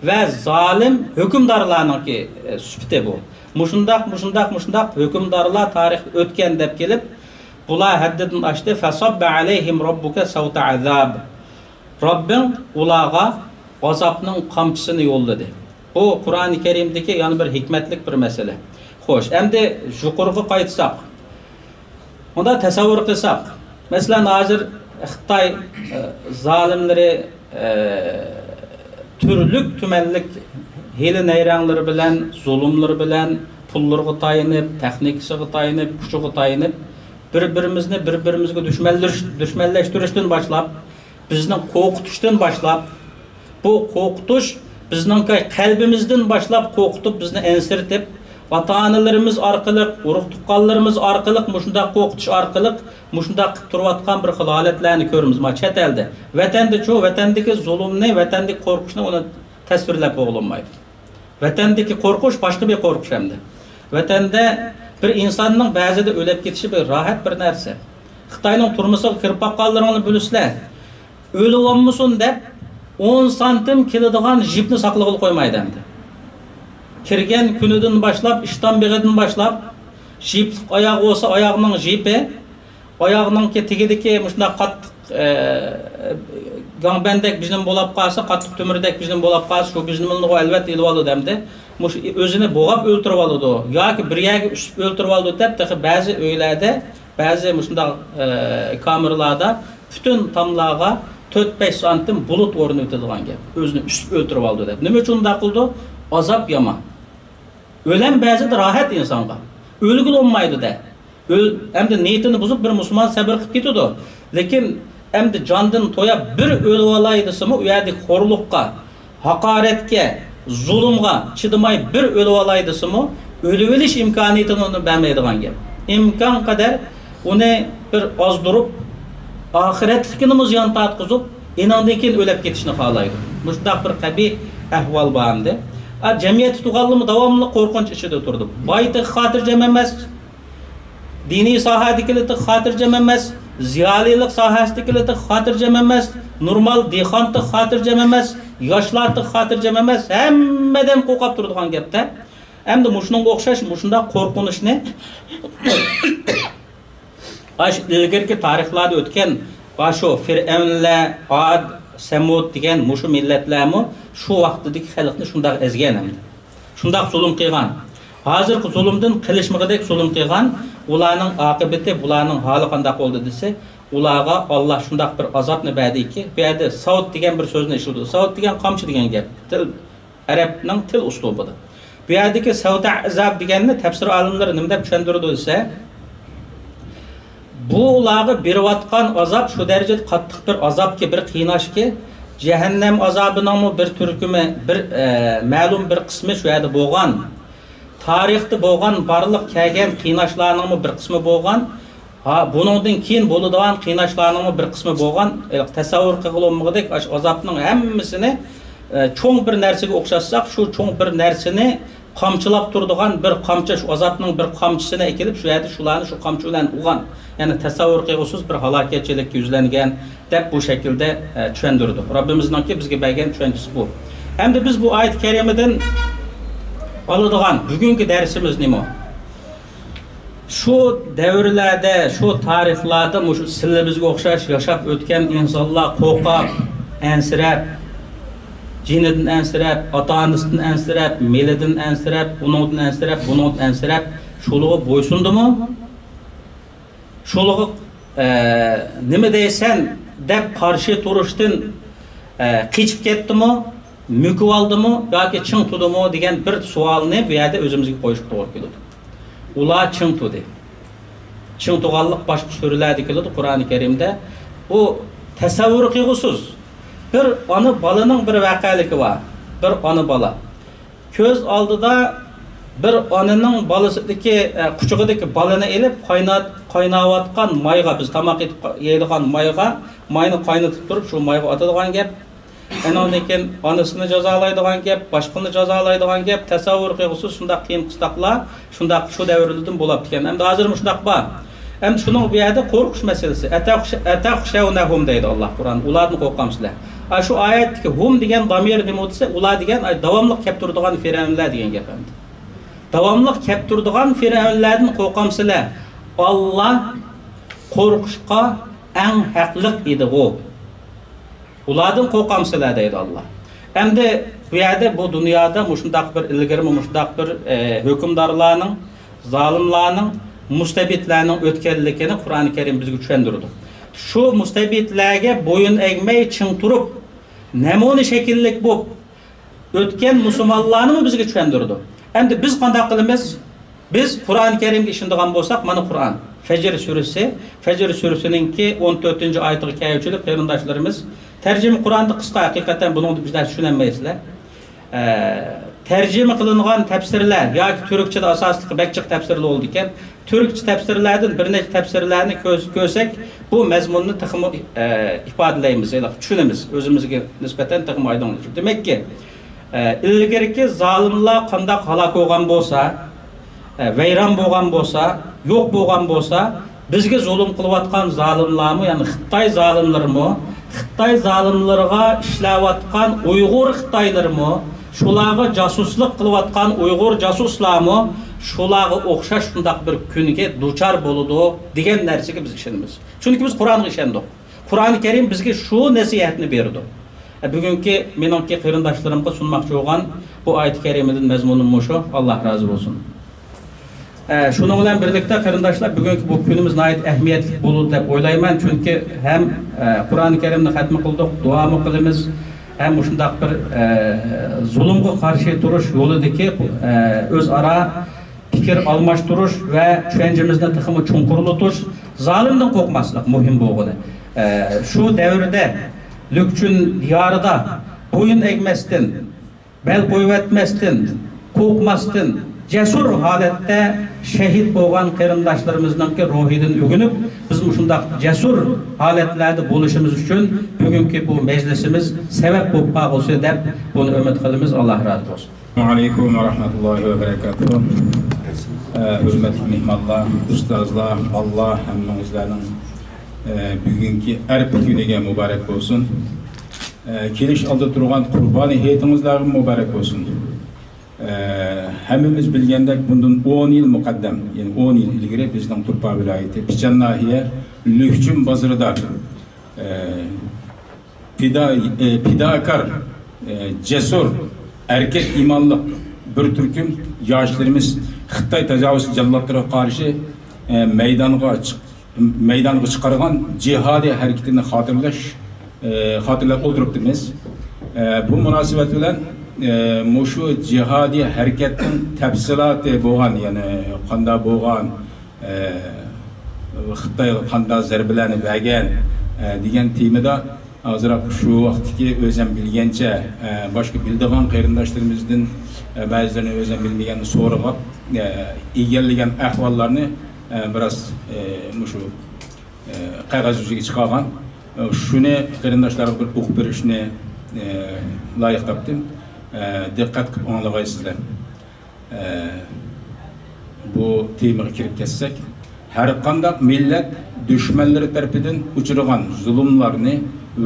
ۋە زالىم ھۆكۈمدارلارنىڭكى، ئە، سۈپىتى بۇ. مۇشۇنداق، مۇشۇنداق، مۇشۇنداق ھۆكۈمدارلار تارىختا ئۆتكەن دەپ كېلىپ، بۇلار ھەددىدىن ئاشتى. فەسەببە ئەلەيھىم رەببۇكە سەۋتە ئەزاب. رەببىڭ ئۇلارغا ئازابنىڭ قامچىسىنى يوللىدى. بۇ قۇرئانى كەرىمدىكى يەنە بىر ھېكمەتلىك بىر مەسىلە. خوش، ئەمدى يۇقىرىغا قايتساق، مۇنداق تەسەۋۋۇر قىلساق، مەسىلەن، ھازىر خىتاي، ئە، زالىملىرى، ئە، تۈرلۈك تۈمەنلىك ھىيلە-نەيرەڭلىرى بىلەن، زۇلۇملىرى بىلەن، پۇللىرىغا تايىنىپ، تېخنىكىسىغا تايىنىپ، كۈچىگە تايىنىپ، بىر-بىرىمىزنى بىر-بىرىمىزگە دۈشمەنلىرىش-، دۈشمەنلەشتۈرۈشتىن باشلاپ، بىزنى قورقۇتۇشتىن باشلاپ، بۇ قورقۇتۇش بىزنىڭكى قەلبىمىزدىن باشلاپ قورقۇتۇپ، بىزنى ئەنسىرىتىپ، ئاتا-ئانىلىرىمىز ئارقىلىق، ئۇرۇق-تۇغقانلىرىمىز ئارقىلىق، مۇشۇنداق قورقۇتۇش ئارقىلىق، مۇشۇنداق قىلىپ تۇرۇۋاتقان بىر خىل ھالەتلەرنى كۆرىمىز. ما چەت ئەلدە. ۋەتەندىچۇ، ۋەتەندىكى زۇلۇمنى، ۋەتەندىكى قورقۇشنى ئۇنى تەسۋىرلەپ بولغىلى بولمايدۇ. ۋەتەندىكى قورقۇش باشقا بىر قورقۇش ئەمدى. ۋەتەندە بىر ئىنساننىڭ بەزىدە ئۆلۈپ كېتىشى بىر راھەت بىر نەرسە. خىتاينىڭ تۈرمىسىگە كىرىپ باققانلىرىڭلارنى بىلىسىلەر. ئۆلۈۋالمىسۇن دەپ، ئون سانتىم كېلىدىغان ژىپنى ساقلىغىلى قويمايدۇ ئەمدى. كىرگەن كۈنىدىن باشلاپ، ئىشتان بېغىدىن باشلاپ، ژىپلىق ئاياغى بولسا، ئاياغنىڭ ژىپى، ئاياغنىڭكى تېگىدىكى مۇشۇنداق قاتتىق، ئە، گاڭبەندەك بىزنىمۇ بولاپ قالسا، قاتتىق تۆمۈردەك بىزنىمۇ بولاپ قالسا، شۇ بىزنىمۇلنىغۇ ئەلۋەتتە ئېلىۋالىدۇ ئەمدى. مۇشۇ ئۆزىنى بوغاپ ئۆلتۈرۈۋالىدۇ ياكى بىر يەرگە ئۈسۈپ ئۆلتۈرۈۋالىدۇ دەپ، تېخى بەزى ئۆيلەردە، بەزى مۇشۇنداق، ئە، كامېرلاردا پۈتۈن تاملارغا تۆت بەش سانتىم بۇلۇت ئورنىۋېتىدىغان گەپ. ئۆزىنى ئۈسۈپ ئۆلتۈرۈۋالىدۇ دەپ. نېمە ئۈچۈن ئۇنداق قىلىدۇ؟ ئازاب يامان. ئۆلەم بەزىدە راھەت ئىنسانغا. ئۆلگىلى بولمايدۇ-دە. ئۆل-، ئەمدى نىيىتىنى بۇزۇپ، بىر مۇسۇلمان سەۋر قىلىپ كېتىدۇ. لېكىن ئەمدى جاندىن تويا بىر ئۆلۈۋالاي دېسىمۇ، ئۇ يەردىكى خورلۇققا، ھاقارەتكە، زۇلۇمغا چىدىماي بىر ئۆلۈۋالاي دېسىمۇ، ئۆلۈۋېلىش ئىمكانىيىتىنى ئۇنى بەرمەيدىغان گەپ. ئىمكانقەدەر ئۇنى بىر ئازدۇرۇپ، ئاخىرەتلىكىنىمۇ زىيان تارتقۇزۇپ، ئېنىڭدىن كېيىن ئۆلۈپ كېتىشنى خالايدۇ. مۇشۇنداق بىر قەبىھ ئەھۋال بار ئەمدى. ئا، جەمئىيەتتە تۇرغانلىرىمۇ داۋاملىق قورقۇنچ ئىچىدە تۇرىدۇ. باي تېخى خاتىرجەم ئەمەس. دىنىي ساھەدىكىلەر تېخى خاتىرجەم ئەمەس، زىيالىيلىق ساھەسىدىكىلەر تېخى خاتىرجەم ئەمەس، نورمال دېھقان تېخى خاتىرجەم ئەمەس، ياشلار تېخى خاتىرجەم ئەمەس، ھەممە ئادەم قورقۇپ تۇرىدىغان گەپتە. ئەمدى مۇشۇنىڭغا ئوخشاش مۇشۇنداق قورقۇنچنى ئاشۇ ئىلگىرىكى تارىخلاردا ئۆتكەن ئاشۇ فىرئەۋنلەر، ئاد، سەمۇد دېگەن مۇشۇ مىللەتلەرمۇ شۇ ۋاقتىدىكى خەلقنى شۇنداق ئەزگەن ئەمدى. شۇنداق زۇلۇم قىلغان. ھازىرقى زۇلۇمدىن قېلىشمىغۇدەك زۇلۇم قىلغان. ئۇلارنىڭ ئاقىۋىتى، بۇلارنىڭ ھالى قانداق بولدى دېسە، ئۇلارغا ئاللا شۇنداق بىر ئازابنى بەردىكى، بۇ يەردە سەۋت دېگەن بىر سۆزنى ئىشلىتىدۇ. سەۋت دېگەن قامچا دېگەن گەپ. تىل، ئەرەبنىڭ تىل ئۇسلۇبىدا. بۇ يەردىكى سەۋتە ئەزاب دېگەننى تەپسىر ئالىملىرى نېمە دەپ چۈشەندۈرىدۇ دېسە، بۇ ئۇلارغا بېرىۋاتقان ئازاب شۇ دەرىجىدە قاتتىق بىر ئازابكى، بىر قىيناشكى، جەھەننەم ئازابىنىڭمۇ بىر تۈركۈمى، بىر، ئە، مەلۇم بىر قىسمى شۇ يەردە بولغان. تارىختا بولغان بارلىق كەلگەن قىيناشلارنىڭمۇ بىر قىسمى بولغان. ھا، بۇنىڭدىن كېيىن بولىدىغان قىيناشلارنىڭمۇ بىر قىسمى بولغان. ھېلىقى تەسەۋۋۇر قىلغىلى بولمىغۇدەك ئاشۇ ئازابنىڭ ھەممىسىنى، ئە، چوڭ بىر نەرسىگە ئوخشاتساق، شۇ چوڭ بىر نەرسىنى قامچىلاپ تۇرىدىغان بىر قامچا، شۇ ئازابنىڭ بىر قامچىسىنى ئەكېلىپ، شۇ يەردە شۇلارنى شۇ قامچا بىلەن ئۇرغان. يەنى تەسەۋۋۇر قىلغۇسىز بىر ھالاكەتچىلىككە يۈزلەنگەن دەپ بۇ شەكىلدە، ئە، چۈشەندۈرىدۇ. رەببىمىزنىڭكى بىزگە بەرگەن چۈشەنچىسى بۇ. ئەمدى بىز بۇ ئايەت كەرىمىدىن ئالىدىغان بۈگۈنكى دەرسىمىز نېمە؟ شۇ دەۋرلەردە، شۇ تارىخلاردا مۇشۇ سىلىبىزگە ئوخشاش ياشاپ ئۆتكەن ئىنسانلار قورقۇپ، ئەنسىرەپ، جېنىدىن ئەنسىرەپ، ئاتا-ئانىسىدىن ئەنسىرەپ، مېلىدىن ئەنسىرەپ، ئۇنىڭدىن ئەنسىرەپ، بۇنىڭدىن ئەنسىرەپ، شۇلىغا بويسۇندىمۇ؟ شۇلىغا، ئە، نېمە دەيسەن دەپ قارشى تۇرۇشتىن، ئە، قېچىپ كەتتىمۇ؟ مۆكۈۋالدىمۇ ياكى چىڭ تۇردىمۇ دېگەن بىر سوئالنى بۇ يەردە ئۆزىمىزگە قويۇشقا توغرا كېلىدۇ. ئۇلار چىڭ تۇردى. چىڭ تۇرغانلىق باشقا سۈرىلەردە كېلىدۇ، قۇرئانى كەرىمدە. بۇ تەسەۋۋۇر قىلغۇسىز. بىر ئانا بالىنىڭ بىر ۋەقەلىكى بار. بىر ئانا بالا. كۆز ئالدىدا بىر ئانىنىڭ بالىسىدىكى، ئە، قۇچىقىدىكى بالىنى ئېلىپ، قاينات-، قايناۋاتقان مايغا، بىز تاماق ئېتىپ قا-، يەيدىغان مايغا، ماينى قاينىتىپ تۇرۇپ، شۇ مايغا ئاتىدىغان گەپ. ئۇنىڭدىن كېيىن ئانىسىنى جازالايدىغان گەپ، باشقىنى جازالايدىغان گەپ، تەسەۋۋۇر قىلغۇسىز شۇنداق قىيىن قىستاقلار شۇنداق شۇ دەۋرلىرىدىن بولاپتىكەن. ئەمدى ھازىرمۇ شۇنداق بار. ئەمدى شۇنىڭ بۇ يەردە قورقۇش مەسىلىسى. «ئەتەخشەۋنەھۇم» دەيدۇ ئاللا قۇرئان. ئۇلاردىن قورقامسىلەر؟ ئا، شۇ ئايەتتىكى «ھۇم» دېگەن دامىر نېمە دېسە، ئۇلار دېگەن، ئاي، داۋاملىق كەپ تۇرىدىغان فىرئەۋنلەر دېگەن گەپ ئەمدى. داۋاملىق كەپ تۇرىدىغان فىرئەۋنلەردىن قورقامسىلەر؟ ئاللا قورقۇشقا ئەڭ ھەقلىق ئىدىغۇ. ئۇلاردىن قورقامسىلەر دەيدۇ ئاللا. ئەمدى بۇ يەردە، بۇ دۇنيادا مۇشۇنداق بىر ئىلگىرىمۇ مۇشۇنداق بىر، ئە، ھۆكۈمدارلارنىڭ، زالىملارنىڭ، مۇستەبىتلەرنىڭ ئۆتكەنلىكىنى قۇرئانى كەرىم بىزگە چۈشەندۈرىدۇ. شۇ مۇستەبىتلەرگە بويۇن ئەگمەي چىڭ تۇرۇپ، نەمۇنە شەكىللىك بولۇپ، ئۆتكەن مۇسۇلمانلارنىمۇ بىزگە چۈشەندۈرىدۇ. ئەمدى بىز قانداق قىلىمىز؟ بىز قۇرئانى كەرىمگە ئىشىنىدىغان بولساق، مانا قۇرئان. فەجر سۈرىسى، فەجر سۈرىسىنىڭكى ئون تۆتىنچى ئايىتىغا كەلگۈچىلىك قېرىنداشلىرىمىز، تەرجىمە قۇرئاندا قىسقا، ھەقىقەتەن بۇنىڭدا بىر نەرسە چۈشىنەلمەيسىلەر. ئە، تەرجىمە قىلىنغان تەپسىرلەر ياكى تۈركچىدە ئاساسلىقى بەك جىق تەپسىرلەر بولىدىكەن. تۈركچە تەپسىرلەردىن بىر نەچچە تەپسىرلەرنى كۆز-، كۆرسەك، بۇ مەزمۇننى تېخىمۇ، ئە، ئىپادىلەيمىز، ھېلىقى چۈشىنىمىز، ئۆزىمىزگە نىسبەتەن تېخىمۇ ئايدىڭلىشىدۇ. دېمەككى، ئە، ئىلگىرىكى زالىملار قانداق ھالاك بولغان بولسا، ئە، ۋەيران بولغان بولسا، يوق بولغان بولسا، بىزگە زۇلۇم قىلىۋاتقان زالىملارمۇ، يەنى خىتاي زالىملىرىمۇ، خىتاي زالىملىرىغا ئىشلەۋاتقان ئۇيغۇر خىتايلىرىمۇ، شۇلارغا جاسۇسلۇق قىلىۋاتقان ئۇيغۇر جاسۇسلارمۇ شۇلارغا ئوخشاش شۇنداق بىر كۈنگە دۇچار بولىدۇ دېگەن نەرسىگە بىز ئىشىنىمىز. چۈنكى بىز قۇرئانغا ئىشەندۇق. قۇرئان كەرىم بىزگە شۇ نەسىھەتنى بېرىدۇ. ئە، بۈگۈنكى مېنىڭكى قېرىنداشلىرىمغا سۇنماقچى بولغان بۇ ئايەت كەرىمىدىن مەزمۇنۇم مۇشۇ. ئاللا رازى بولسۇن. ئە، شۇنىڭ بىلەن بىرلىكتە، قېرىنداشلار، بۈگۈنكى بۇ كۈنىمىز ناھايىتى ئەھمىيەتلىك بولىدۇ دەپ ئويلايمەن. چۈنكى ھەم، ئە، قۇرئان كەرىمنى خەتمە قىلدۇق، دۇئامۇ قىلىمىز، ھەم مۇشۇنداق بىر، ئە، زۇلۇمغا قارشى تۇرۇش يولىدىكى، ئە، ئۆزئارا پىكىر ئالماشتۇرۇش ۋە چۈشەنچىمىزنى تېخىمۇ چوڭقۇرلىتىش، زالىمدىن قورقماسلىق مۇھىم بولغىنى. ئە، شۇ دەۋردە لۈكچۈن دىيارىدا بويۇن ئەگمەستىن، بەل قويۇۋەتمەستىن، قورقماستىن، جەسۇر ھالەتتە شەھىت بولغان قېرىنداشلىرىمىزنىڭكى روھىدىن ئۆگىنىپ، بىز مۇشۇنداق جەسۇر ھالەتلەردە بولۇشىمىز ئۈچۈن بۈگۈنكى بۇ مەجلىسىمىز سەۋەب بولۇپ قالغۇسى دەپ، بۇنى ئۈمىد قىلىمىز. ئاللا رازى بولسۇن. ئەسسالامۇ ئەلەيكۇم ۋە رەھمەتۇللاھى ۋە بەرەكاتۇھۇ. ئە، ھۆرمەتلىك مېھمانلار، ئۇستازلار، بالىلار، ھەممىڭىزلەرنىڭ، ئە، بۈگۈنكى ئەرپە كۈنىگە مۇبارەك بولسۇن. ئە، كېلىش ئالدىدا تۇرغان قۇربانى ھېيتىڭىزلارغا مۇبارەك بولسۇن. ئە، ھەممىمىز بىلگەندەك، بۇندىن ئون يىل مۇقەددەم، يەنى ئون يىل ئىلگىرى بىزنىڭ تۇرپان ۋىلايىتى پىچان ناھىيە لۈكچۈن بازىرىدا، ئە، پىدا-، ئە، پىداكار، ئە، جەسۇر، ئەركەك ئىمانلىق بىر تۈركۈم ياشلىرىمىز خىتاي تاجاۋۇزچى جاللاتلىرىغا قارشى، ئە، مەيدانغا چىق-، مەيدانغا چىقارغان جىھادىي ھەرىكىتىنى خاتىرىلەش، ئە، خاتىرىلەپ ئولتۇرۇپتىمىز. ئە، بۇ مۇناسىۋەت بىلەن، ئە، مۇشۇ جىھادىي ھەرىكەتنىڭ تەپسىلاتى بولغان، يەنى قانداق بولغان، ئە، خىتايغا قانداق زەربىلەرنى بەرگەن، ئە، دېگەن تېمىدا ئازراق شۇ ۋاقىتتىكى ئۆزەم بىلگەنچە، ئە، باشقا بىلىدىغان قېرىنداشلىرىمىزدىن، ئە، بەزىلىرىنى ئۆزەم بىلمىگەننى سورىغاپ، ئە، ئىگىلىگەن ئەھۋاللارنى، ئە، بىراز، ئە، مۇشۇ، ئە، قەغەز يۈزىگە چىقارغان. ئە، شۇنى قېرىنداشلارغا بىر ئوقۇپ بېرىشنى، ئە، لايىق تاپتىم. ئە، دىققەت قىلىپ ئاڭلىغايسىزلەر. ئە، بۇ تېمىغا كىرىپ كەتسەك، ھەرقانداق مىللەت دۈشمەنلىرى تەرىپىدىن ئۇچرىغان زۇلۇملارنى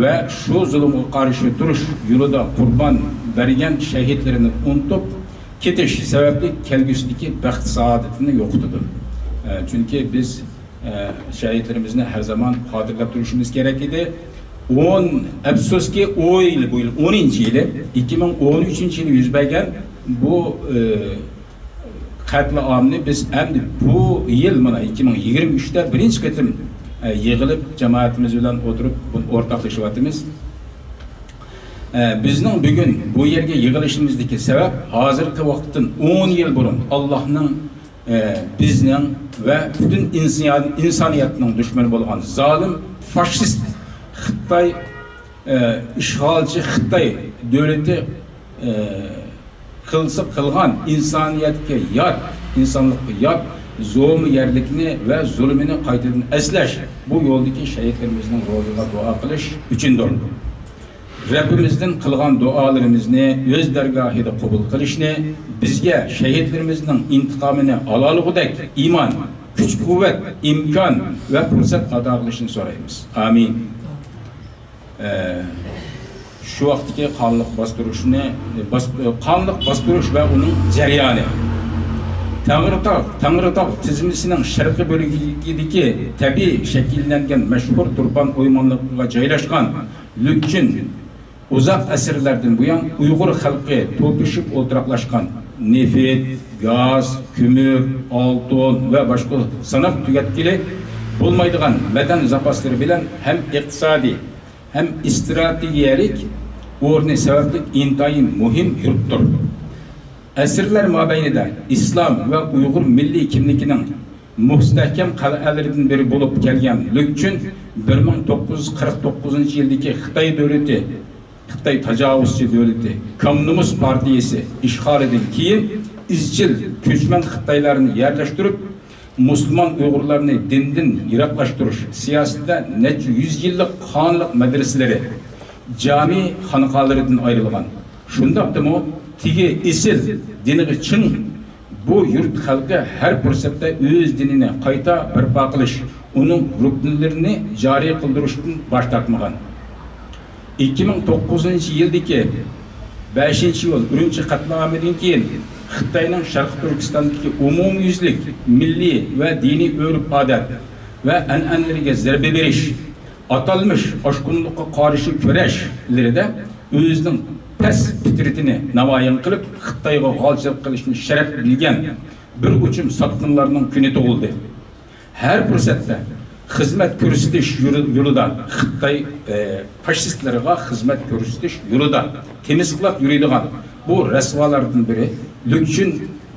ۋە شۇ زۇلۇمغا قارشى تۇرۇش يولىدا قۇربان بەرگەن شەھىدلىرىنى ئۇنتۇپ كېتىش سەۋەبلىك كەلگۈسىدىكى بەخت-سائادىتىنى يوقىتىدۇ. ئە، چۈنكى بىز ئە، شەھىدلىرىمىزنى ھەر زامان خاتىرىلەپ تۇرۇشىمىز كېرەك ئىدى. ئون، ئەپسۇسكى، ئۇ يىل، بۇ يىل ئونىنچى يىلى، ئىككى مىڭ ئون ئۈچىنچى يىلى يۈز بەرگەن بۇ، ئە، قەتلىئامنى بىز ئەمدى بۇ يىل، مانا، ئىككى مىڭ يىگىرمە ئۈچتە بىرىنچى قېتىم، ئە، يىغىلىپ، جامائىتىمىز بىلەن ئولتۇرۇپ بۇنى ئورتاقلىشىۋاتىمىز. ئە، بىزنىڭ بۈگۈن بۇ يەرگە يىغىلىشىمىزدىكى سەۋەب، ھازىرقى ۋاقىتتىن ئون يىل بۇرۇن ئاللاھنىڭ ئە، بىزنىڭ ۋە پۈتۈن ئىنسىيان-، ئىنسانىيەتنىڭ دۈشمىنى بولغان زالىم، فاشىست خىتاي، ئە، ئىشغالچى خىتاي دۆلىتى، ئە، قىلسا قىلغان ئىنسانىيەتكە يات، ئىنسانلىققا يات زومىگەرلىكنى ۋە زۇلۇمىنى قايتىدىن ئەسلەش، بۇ يولدىكى شەھىدلىرىمىزنىڭ روھىغا دۇئا قىلىش ئۈچۈندۇر. رەببىمىزدىن قىلغان دۇئالىرىمىزنى ئۆز دەرگاھىدا قوبۇل قىلىشنى، بىزگە شەھىدلىرىمىزنىڭ ئىنتىقامىنى ئالالىغۇدەك ئىمان، كۈچ-قۇۋۋەت، ئىمكان ۋە پۇرسەت ئاتا قىلىشنى سورايمىز. ئامىن. ئە، شۇ ۋاقىتتىكى قانلىق باستۇرۇشنى، باس-، قانلىق باستۇرۇش ۋە ئۇنىڭ جەريانى. تەڭرىتاغ، تەڭرىتاغ تىزمىسىنىڭ شەرقىي بۆلىكىدىكى تەبىئىي شەكىللەنگەن مەشھۇر تۇرپان ئويمانلىقىغا جايلاشقان لۈكچۈن ئۇزاق ئەسىرلەردىن بۇيان ئۇيغۇر خەلقى توپلىشىپ ئولتۇراقلاشقان نېفىت، گاز، كۆمۈر، ئالتۇن ۋە باشقا ساناپ تۈگەتكىلى بولمايدىغان مەدەن زاپاسلىرى بىلەن ھەم ئىقتىسادىي، ھەم ئىستراتېگىيەلىك ئورنى سەۋەبلىك ئىنتايىن مۇھىم يۇرتتۇر. ئەسىرلەر مابەينىدە ئىسلام ۋە ئۇيغۇر مىللىي كىملىكىنىڭ مۇستەھكەم قەلئەلىرىدىن بىرى بولۇپ كەلگەن لۈكچۈن بىر مىڭ توققۇز يۈز قىرىق توققۇزىنچى يىلدىكى خىتاي دۆلىتى، خىتاي تاجاۋۇزچى دۆلىتى، كوممۇنىست پارتىيىسى ئىشغالىدىن كېيىن ئىزچىل كۆچمەن خىتايلارنى يەرلەشتۈرۈپ، مۇسۇلمان ئۇيغۇرلارنى دىندىن يىراقلاشتۇرۇش سىياسىتىدە نەچچە يۈز يىللىق قانلىق مەدرىسىلىرى، جامى خانىقالىرىدىن ئايرىلغان. شۇنداقتىمۇ تېگى ئېسىل، دىنىغا چىڭ بۇ يۇرت خەلقى ھەر پۇرسەتتە ئۆز دىنىنى قايتا بەرپا قىلىش، ئۇنىڭ رۇكنلىرىنى جارى قىلدۇرۇشتىن باش تارتمىغان. ئىككى مىڭ توققۇزىنچى يىلدىكى بەشىنچى ئىيۇل ئۈرۈمچى قەتلىئامىدىن كېيىن خىتاينىڭ شەرقىي تۈركىستاندىكى ئومۇميۈزلۈك مىللىي ۋە دىنىي ئۆرپ-ئادەت ۋە ئەنئەنىلىرىگە زەربە بېرىش، ئاتالمىش ئاشقۇنلۇققا قارشى كۈرەشلىرىدە ئۆزىنىڭ پەس پىترىتىنى نامايان قىلىپ، خىتايغا غالچىلىق قىلىشنى شەرەپ بىلگەن بىر ئوچۇم ساتقىنلارنىڭ كۈنى تۇغۇلدى. ھەر پۇرسەتتە خىزمەت كۆرسىتىش يولى-، يولىدا خىتاي، ئە، فاشىستلىرىغا خىزمەت كۆرسىتىش يولىدا تېمىسقىلاپ يۈرىدىغان بۇ رەسۋالاردىن بىرى لۈكچۈن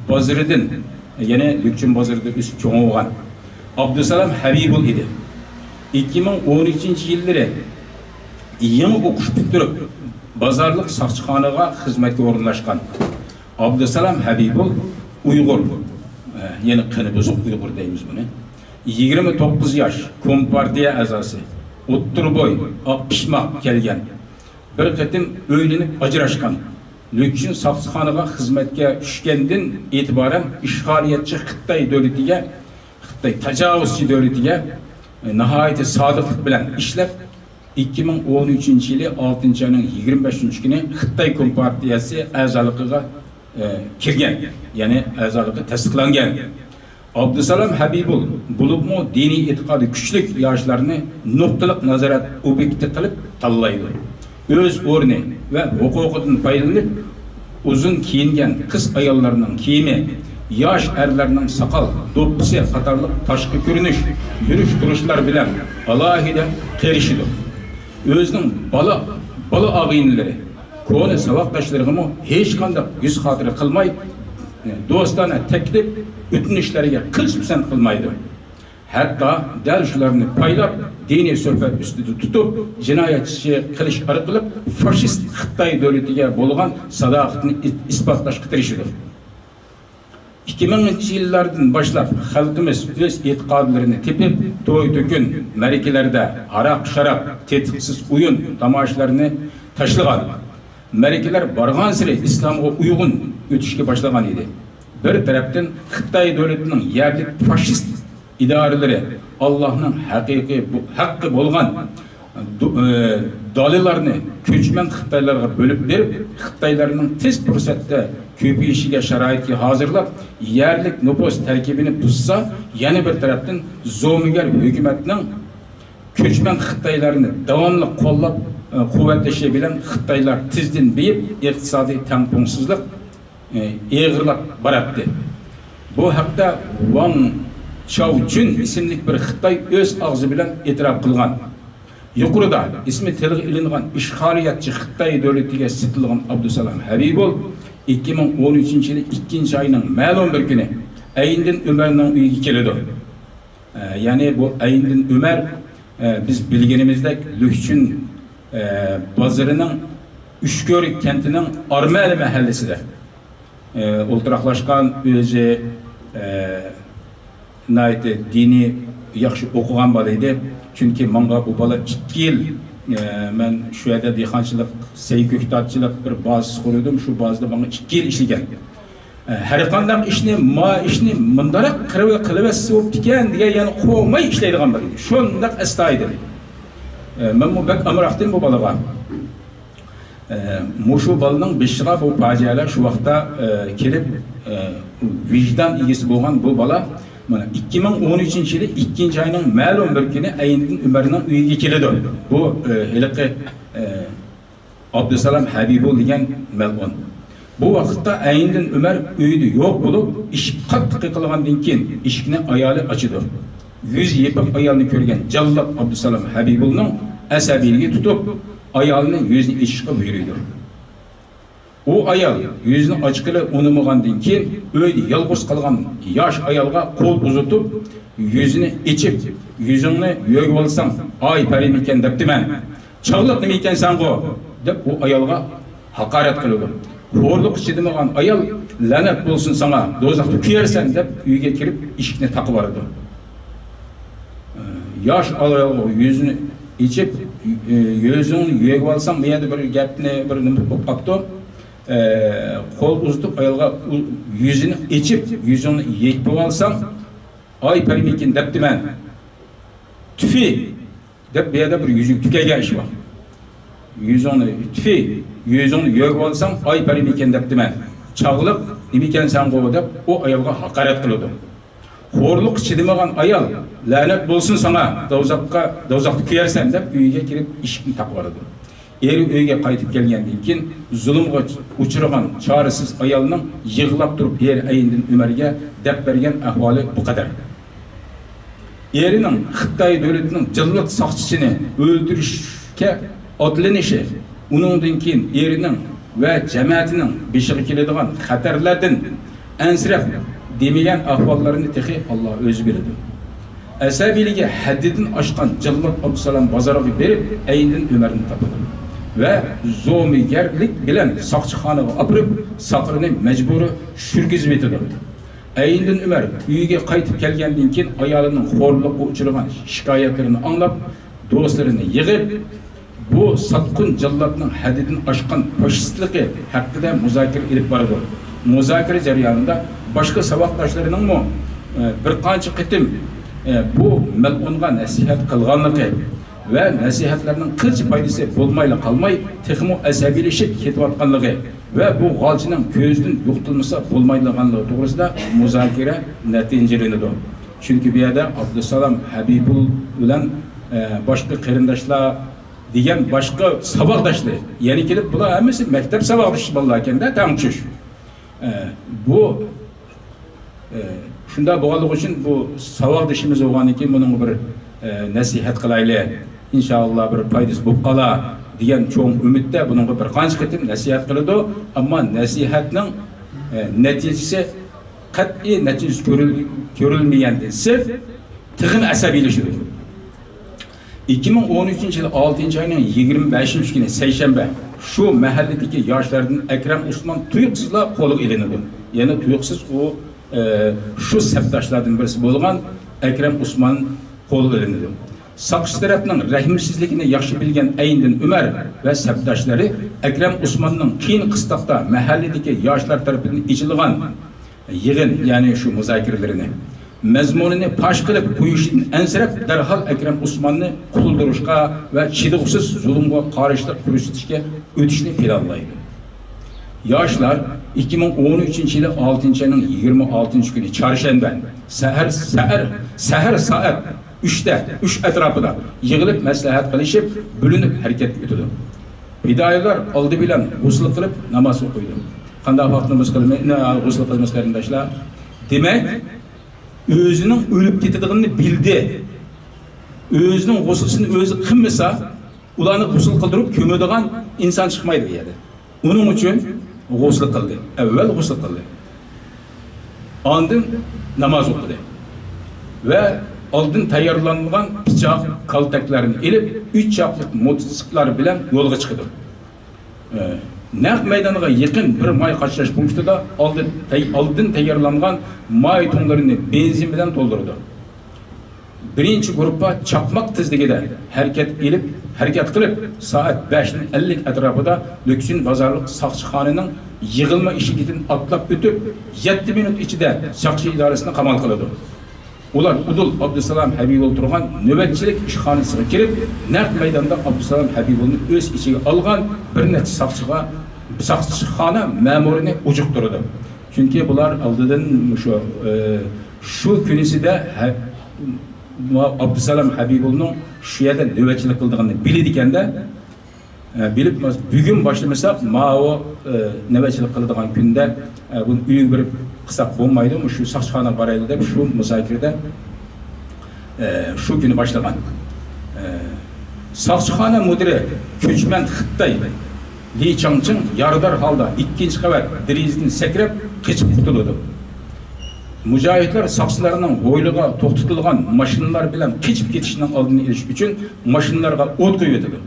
بازىرىدىن، يەنى لۈكچۈن بازىرىدا ئۆسۈپ چوڭ بولغان ئابدۇسالام ھەبىبۇل ئىدى. ئىككى مىڭ ئون ئۈچىنچى يىللىرى يېڭى ئوقۇش پۈتتۈرۈپ، بازارلىق ساقچىخانىغا خىزمەتكە ئورۇنلاشقان. ئابدۇسالام ھەبىبۇل ئۇيغۇر، ئە، يەنى قېنى بۇزۇق ئۇيغۇر دەيمىز بۇنى. يىگىرمە توققۇز ياش، كومپارتىيە ئەزاسى، ئوتتۇرا بوي، ئاق پىشماق كەلگەن. بىر قېتىم ئۆيلىنىپ ئاجراشقان. لۈكچۈن ساقچىخانىغا خىزمەتكە چۈشكەندىن ئېتىبارەن ئىشغالىيەتچى خىتاي دۆلىتىگە، خىتاي تاجاۋۇزچى دۆلىتىگە، ئە، ناھايىتى سادىقلىق بىلەن ئىشلەپ، ئىككى مىڭ ئون ئۈچىنچى يىلى ئالتىنچى ئاينىڭ يىگىرمە بەشىنچى كۈنى خىتاي كومپارتىيەسى ئەزالىقىغا، ئە، كىرگەن، يەنى ئەزالىقى تەستىقلانغان. ئابدۇسالام ھەبىبۇل بولۇپمۇ دىنىي ئېتىقادى كۈچلۈك ياشلارنى نۇقتىلىق نازارەت ئوبيېكتى قىلىپ تاللايدۇ. ئۆز ئورنى ۋە ھوقۇقىدىن پايدىلىنىپ، ئۇزۇن كىيىنگەن قىز ئاياللارنىڭ كىيىمى، ياش ئەرلەرنىڭ ساقال، دوپپىسى قاتارلىق تاشقى كۆرۈنۈش، يۈرۈش-تۇرۇشلار بىلەن ئالاھىدە قېرىشىدۇ. ئۆزىنىڭ بالا، بالا ئاغىنىلىرى، كونا ساۋاقداشلىرىغىمۇ ھېچقانداق يۈز خاتىرە قىلماي، دوستانە تەكلىپ، ئۆتۈنۈشلەرگە قىلچە پىسەنت قىلمايدۇ. ھەتتا دەل شۇلارنى پايلاپ، دىنىي سۆھبەت ئۈستىدە تۇتۇپ، جىنايەتچى قىلىش ئارقىلىق فاشىست خىتاي دۆلىتىگە بولغان ساداقىتىنى ئىس-، ئىسپاتلاشقا تىرىشىدۇ. ئىككى مىڭىنچى يىللاردىن باشلاپ خەلقىمىز ئۆز ئېتىقادلىرىنى تېپىپ، توي-تۆكۈن، مەرىكىلەردە ھاراق-شاراب، تېتىقسىز ئويۇن، تاماشىلارنى تاشلىغان. مەرىكىلەر بارغانسېرى ئىسلامغا ئۇيغۇن ئۆتۈشكە باشلىغان ئىدى. بىر تەرەپتىن خىتاي دۆلىتىنىڭ يەرلىك فاشىست ئىدارىلىرى ئاللاھنىڭ ھەقىقىي بۇ-، ھەققى بولغان دۇ-، ئى، دالىلارنى كۆچمەن خىتايلارغا بۆلۈپ بېرىپ، خىتايلارنىڭ تېز پۇرسەتتە كۆپىيىشىگە شارائىت ھازىرلاپ، يەرلىك نوپۇس تەركىبىنى بۇزسا، يەنە بىر تەرەپتىن زومىگەر ھۆكۈمەتنىڭ كۆچمەن خىتايلارنى داۋاملىق قوللاپ، ئى، قۇۋۋەتلىشى بىلەن خىتايلار تېزدىن بېيىپ، ئىقتىسادىي تەڭپۇڭسىزلىق ئېغىرلاپ باراتتى. بۇ ھەقتە ۋاڭ چاۋچۈن ئىسىملىك بىر خىتاي ئۆز ئاغزى بىلەن ئېتىراپ قىلغان. يۇقىرىدا ئىسمى تىلغا ئېلىنغان ئىشغالىيەتچى خىتاي دۆلىتىگە سېتىلغان ئابدۇسالام ھەبىبۇل ئىككى مىڭ ئون ئۈچىنچى يىلى ئىككىنچى ئاينىڭ مەلۇم بىر كۈنى ئەينىدىن ئۆمەرنىڭ ئۆيىگە كېلىدۇ. ئە، يەنى بۇ ئەينىدىن ئۆمەر، ئە، بىز بىلگىنىمىزدەك لۈكچۈن، ئە، بازىرىنىڭ ئۈچكۆل كەنتىنىڭ ئارمەلى مەھەللىسىدە، ئە، ئولتۇراقلاشقان، ئۆزى، ئە، ناھايىتى دىنىي ياخشى ئوقۇغان بالا ئىدى. چۈنكى ماڭا بۇ بالا ئىككى يىل، ئە، مەن شۇ يەردە دېھقانچىلىق، سەي كۆكتاتچىلىق بىر بازىسى قۇردۇم. شۇ بازىدا ماڭا ئىككى يىل ئىشلىگەن. ھەرقانداق ئىشنى، ما ئىشنى مۇنداراق قىلىۋ-، قىلىۋەتسە بوپتىكەن دېگەن، يەنى قوغماي ئىشلەيدىغان بىر ئىدى. شۇنداق ئەستايىدىل. مەنمۇ بەك ئامراقتىم بۇ بالىغا. مۇشۇ بالىنىڭ بېشىغا بۇ پاجىئەلەر شۇ ۋاقىتتا كېلىپ، ۋىجدان ئىگىسى بولغان بۇ بالا مانا ئىككى مىڭ ئون ئۈچىنچى يىلى ئىككىنچى ئاينىڭ مەلۇم بىر كۈنى ئەينىدىن ئۆمەرنىڭ ئۆيىگە كېلىدۇ. بۇ، ھېلىقى، ئابدۇسالام ھەبىبۇل دېگەن مەلئۇن. بۇ ۋاقىتتا ئەينىدىن ئۆمەر ئۆيدە يوق بولۇپ، ئىشىك قاتتىق قېقىلغاندىن كېيىن، ئىشىكنى ئايالى ئاچىدۇ. يۈزى يېپىق ئايالنى كۆرگەن جاللات ئابدۇسالام ھەبىبۇلنىڭ ئەسەبىيلىكى تۇتۇپ، ئايالنى يۈزىنى ئېچىشقا بۇيرۇيدۇ. ئۇ ئايال يۈزىنى ئاچقىلى ئۇنىمىغاندىن كېيىن، ئۆيدە يالغۇز قالغان ياش ئايالغا قول ئۇزىتىپ، يۈزىنى ئېچىپ، «يۈزۈڭنى يۆگىۋالساڭ، ئاي پەرىمىكەن» دەپتىمەن. «چاغلىق نېمە ئىكەنسەنغۇ؟» دەپ، ئۇ ئايالغا ھاقارەت قىلىدۇ. خورلۇققا چىدىمىغان ئايال، «لەنەت بولسۇن ساڭا، دوزاختا كۆيەرسەن» دەپ، ئۆيگە كىرىپ، ئىشىكنى تاقىۋالىدۇ. ياش ئايالغا يۈزىنى ئېچىپ، «يۈزۈڭنى يۆگىۋالساڭ»، بۇ يەردە بىر گەپنى، بىر نېمە بولۇپ قاپتۇ. قول ئۇزىتىپ ئايالغا، يۈزىنى ئېچىپ، «يۈزۈڭنى يېپىۋالساڭ، ئاي پەرىمىكىن» دەپتىمەن. «تۈفى!» دەپ، بۇ يەردە بىر يۈزۈك تۈكەيگەن ئىش بار. «يۈزۈڭنى، تۈفى، يۈزۈڭنى يۆگىۋالساڭ، ئاي پەرىمىكەن» دەپتىمەن. «چاغلىق نېمىكەنسەنغۇ؟» دەپ، ئۇ ئايالغا ھاقارەت قىلىدۇ. خورلۇققا چىدىمىغان ئايال، لەنەت بولسۇن ساڭا، دوزاخقا، دوزاختا كۆيەرسەن دەپ ئۆيىگە كىرىپ ئىشىكنى تاقىۋالىدۇ. ئېرى ئۆيگە قايتىپ كەلگەندىن كېيىن زۇلۇمغا ئۇچرىغان چارىسىز ئايالنىڭ يىغلاپ تۇرۇپ ئېرى ئەينىدىن ئۆمەرگە دەپ بەرگەن ئەھۋالى بۇ قەدەر. ئېرىنىڭ خىتاي دۆلىتىنىڭ جىللات ساقچىسىنى ئۆلتۈرۈشكە ئاتلىنىشى، ئۇنىڭدىن كېيىن ئېرىنىڭ ۋە جەمەتىنىڭ بېشىغا كېلىدىغان خەتەرلەردىن ئەنسىرەپ دېمىگەن ئەھۋاللىرىنى تېخى ئاللا ئۆزى بىلىدۇ. ئەسەبىيلىكى ھەددىدىن ئاشقان جاللات ئابدۇسالام بازارغا بېرىپ، ئەينىدىن ئۆمەرنى تاپىدۇ ۋە زومىگەرلىك بىلەن ساقچىخانىغا ئاپىرىپ، ساقىرىنى مەجبۇرىي چۈشۈرگۈزۈۋېتىدۇ. ئەينىدىن ئۆمەر ئۆيىگە قايتىپ كەلگەندىن كېيىن، ئايالىنىڭ خورلۇققا ئۇچرىغان شىكايەتلىرىنى ئاڭلاپ، دوستلىرىنى يىغىپ، بۇ ساتقۇن جاللاتنىڭ ھەددىدىن ئاشقان فاشىستلىقى ھەققىدە مۇزاكىرە ئېلىپ بارىدۇ. مۇزاكىرە جەريانىدا باشقا ساۋاقداشلىرىنىڭمۇ، ئە، بىر قانچە قېتىم، ئە، بۇ مەلئۇنغا نەسىھەت قىلغانلىقى ۋە نەسىھەتلەرنىڭ قىلچە پايدىسى بولمايلا قالماي، تېخىمۇ ئەسەبىيلىشىپ كېتىۋاتقانلىقى ۋە بۇ غالچىنىڭ كۆزىدىن يوقىتىلمىسا بولمايدىغانلىقى توغرىسىدا مۇزاكىرە نەتىجىلىنىدۇ. چۈنكى بۇ يەردە ئابدۇسالام ھەبىبۇل بىلەن، ئە، باشقا قېرىنداشلار دېگەن باشقا ساۋاقداشلىرى يەنە كېلىپ، بۇلار ھەممىسى مەكتەپ ساۋاقدىشى بالىلار ئىكەن-دە، تەڭتۇش. ئە، بۇ، ئە، شۇنداق بولغانلىقى ئۈچۈن بۇ ساۋاقدىشىمىز بولغاندىن كېيىن بۇنىڭغا بىر، ئە، نەسىھەت قىلايلى، ئىنشائاللا بىر پايدىسى بولۇپ قالا دېگەن چوڭ ئۈمىدتە بۇنىڭغا بىر قانچە قېتىم نەسىھەت قىلىدۇ. ئەمما نەسىھەتنىڭ، ئە، نەتىجىسى، قەتئىي نەتىجىسى كۆرۈل-، كۆرۈلمىگەندىن سىرت، تېخىمۇ ئەسەبىيلىشىدۇ. ئىككى مىڭ ئون ئۈچىنچى يىل ئالتىنچى ئاينىڭ يىگىرمە بەشىنچى كۈنى سەيشەنبە شۇ مەھەللىدىكى ياشلاردىن ئەكرەم ئۇسمان تۇيۇقسىزلا قولغا ئېلىنىدۇ. يەنى تۇيۇقسىز ئۇ، ئە، شۇ سەپداشلاردىن بىرسى بولغان ئەكرەم ئۇسمان قولغا ئېلىنىدۇ. ساقچى تەرەپنىڭ رەھىمسىزلىكىنى ياخشى بىلگەن ئەينىدىن ئۆمەر ۋە سەپداشلىرى ئەكرەم ئۇسماننىڭ قىيىن قىستاقتا مەھەللىدىكى ياشلار تەرىپىدىن ئېچىلغان يىغىن، يەنى شۇ مۇزاكىرىلىرىنى، مەزمۇنىنى پاش قىلىپ قويۇشتىن ئەنسىرەپ، دەرھال ئەكرەم ئۇسماننى قۇتۇلدۇرۇشقا ۋە چىدىغۇسىز زۇلۇمغا قارشىلىق كۆرسىتىشكە ئۆتۈشنى پىلانلايدۇ. ياشلار ئىككى مىڭ ئون ئۈچىنچى يىلى ئالتىنچى ئاينىڭ يىگىرمە ئالتىنچى كۈنى چارشەنبە سەھەر، سەھەر، سەھەر سائەت ئۈچتە، ئۈچ ئەتراپىدا يىغىلىپ مەسلىھەت قىلىشىپ، بۆلۈنۈپ ھەرىكەتكە ئۆتىدۇ. پىدائىيلار ئالدى بىلەن غۇسل قىلىپ ناماز ئوقۇيدۇ. قانداق ۋاقىتتا غۇسل قىلماي-، نە، غۇسل قىلىمىز قېرىنداشلار؟ دېمەك، ئۆزىنىڭ ئۆلۈپ كېتىدىغىنىنى بىلدى. ئۆزىنىڭ غۇسلىسىنى ئۆزى قىلمىسا، ئۇلارنى غۇسل قىلدۇرۇپ كۆمىدىغان ئىنسان چىقمايدۇ بۇ يەردە. ئۇنىڭ ئۈچۈن غۇسل قىلدى. ئەۋۋەل غۇسل قىلدى. ئاندىن ناماز ئوقۇدى. ۋە ئالدىن تەييارلانغان پىچاق، كالتەكلەرنى ئېلىپ، ئۈچ چاقلىق موتوسىكلار بىلەن يولغا چىقىدۇ. ئە، نەق مەيدانغا يېقىن بىر ماي قاچىلاش پونكىتىدا ئالدىن تەي-، ئالدىن تەييارلانغان ماي تۇڭلىرىنى بېنزىن بىلەن تولدۇرىدۇ. بىرىنچى گۇرۇپپا چاقماق تېزلىكىدە ھەرىكەت ئېلىپ، ھەرىكەت قىلىپ، سائەت بەشنى ئەللىك ئەتراپىدا لۈكسۈن بازارلىق ساقچىخانىنىڭ يىغىلما ئىشىكىدىن ئاتلاپ ئۆتۈپ، يەتتە مىنۇت ئىچىدە ساقچى ئىدارىسىنى قامال قىلىدۇ. ئۇلار ئۇدۇل ئابدۇسالام ھەبىبۇل تۇرغان نۆۋەتچىلىك ئىشخانىسىغا كىرىپ، نەق مەيداندا ئابدۇسالام ھەبىبۇلنى ئۆز ئىچىگە ئالغان بىر نەچچە ساقچىغا، ساقچىخانا مەمۇرىنى ئۇجۇقتۇرىدۇ. چۈنكى بۇلار ئالدىدىن شۇ، ئى، شۇ كۈنىسىدە ھە-، ئابدۇسالام ھەبىبۇلنىڭ شۇ يەردە نۆۋەتچىلىك قىلىدىغىنىنى بىلىدىكەندە، ئە، بىلىپ، بۈگۈن باشلىمىساق، ماۋۇ، ئە، نۆۋەتچىلىك قىلىدىغان كۈندە، ئە، بۇنى ئۆيگە بېرىپ قىلساق بولمايدۇ، مۇشۇ ساقچىخانىغا بارايلى دەپ، شۇ مۇزاكىرىدە، ئە، شۇ كۈنى باشلىغان. ئە، ساقچىخانا مۇدىرى كۆچمەن خىتاي لى چاڭچىڭ يارىدار ھالدا ئىككىنچى قەۋەت دېرىزىدىن سەكرەپ قېچىپ قۇتۇلىدۇ. مۇجاھىدلار ساقچىلارنىڭ ھويلىغا توختىتىلغان ماشىنىلار بىلەن قېچىپ كېتىشىنىڭ ئالدىنى ئېلىش ئۈچۈن ماشىنىلارغا ئوت قويۇۋېتىدۇ.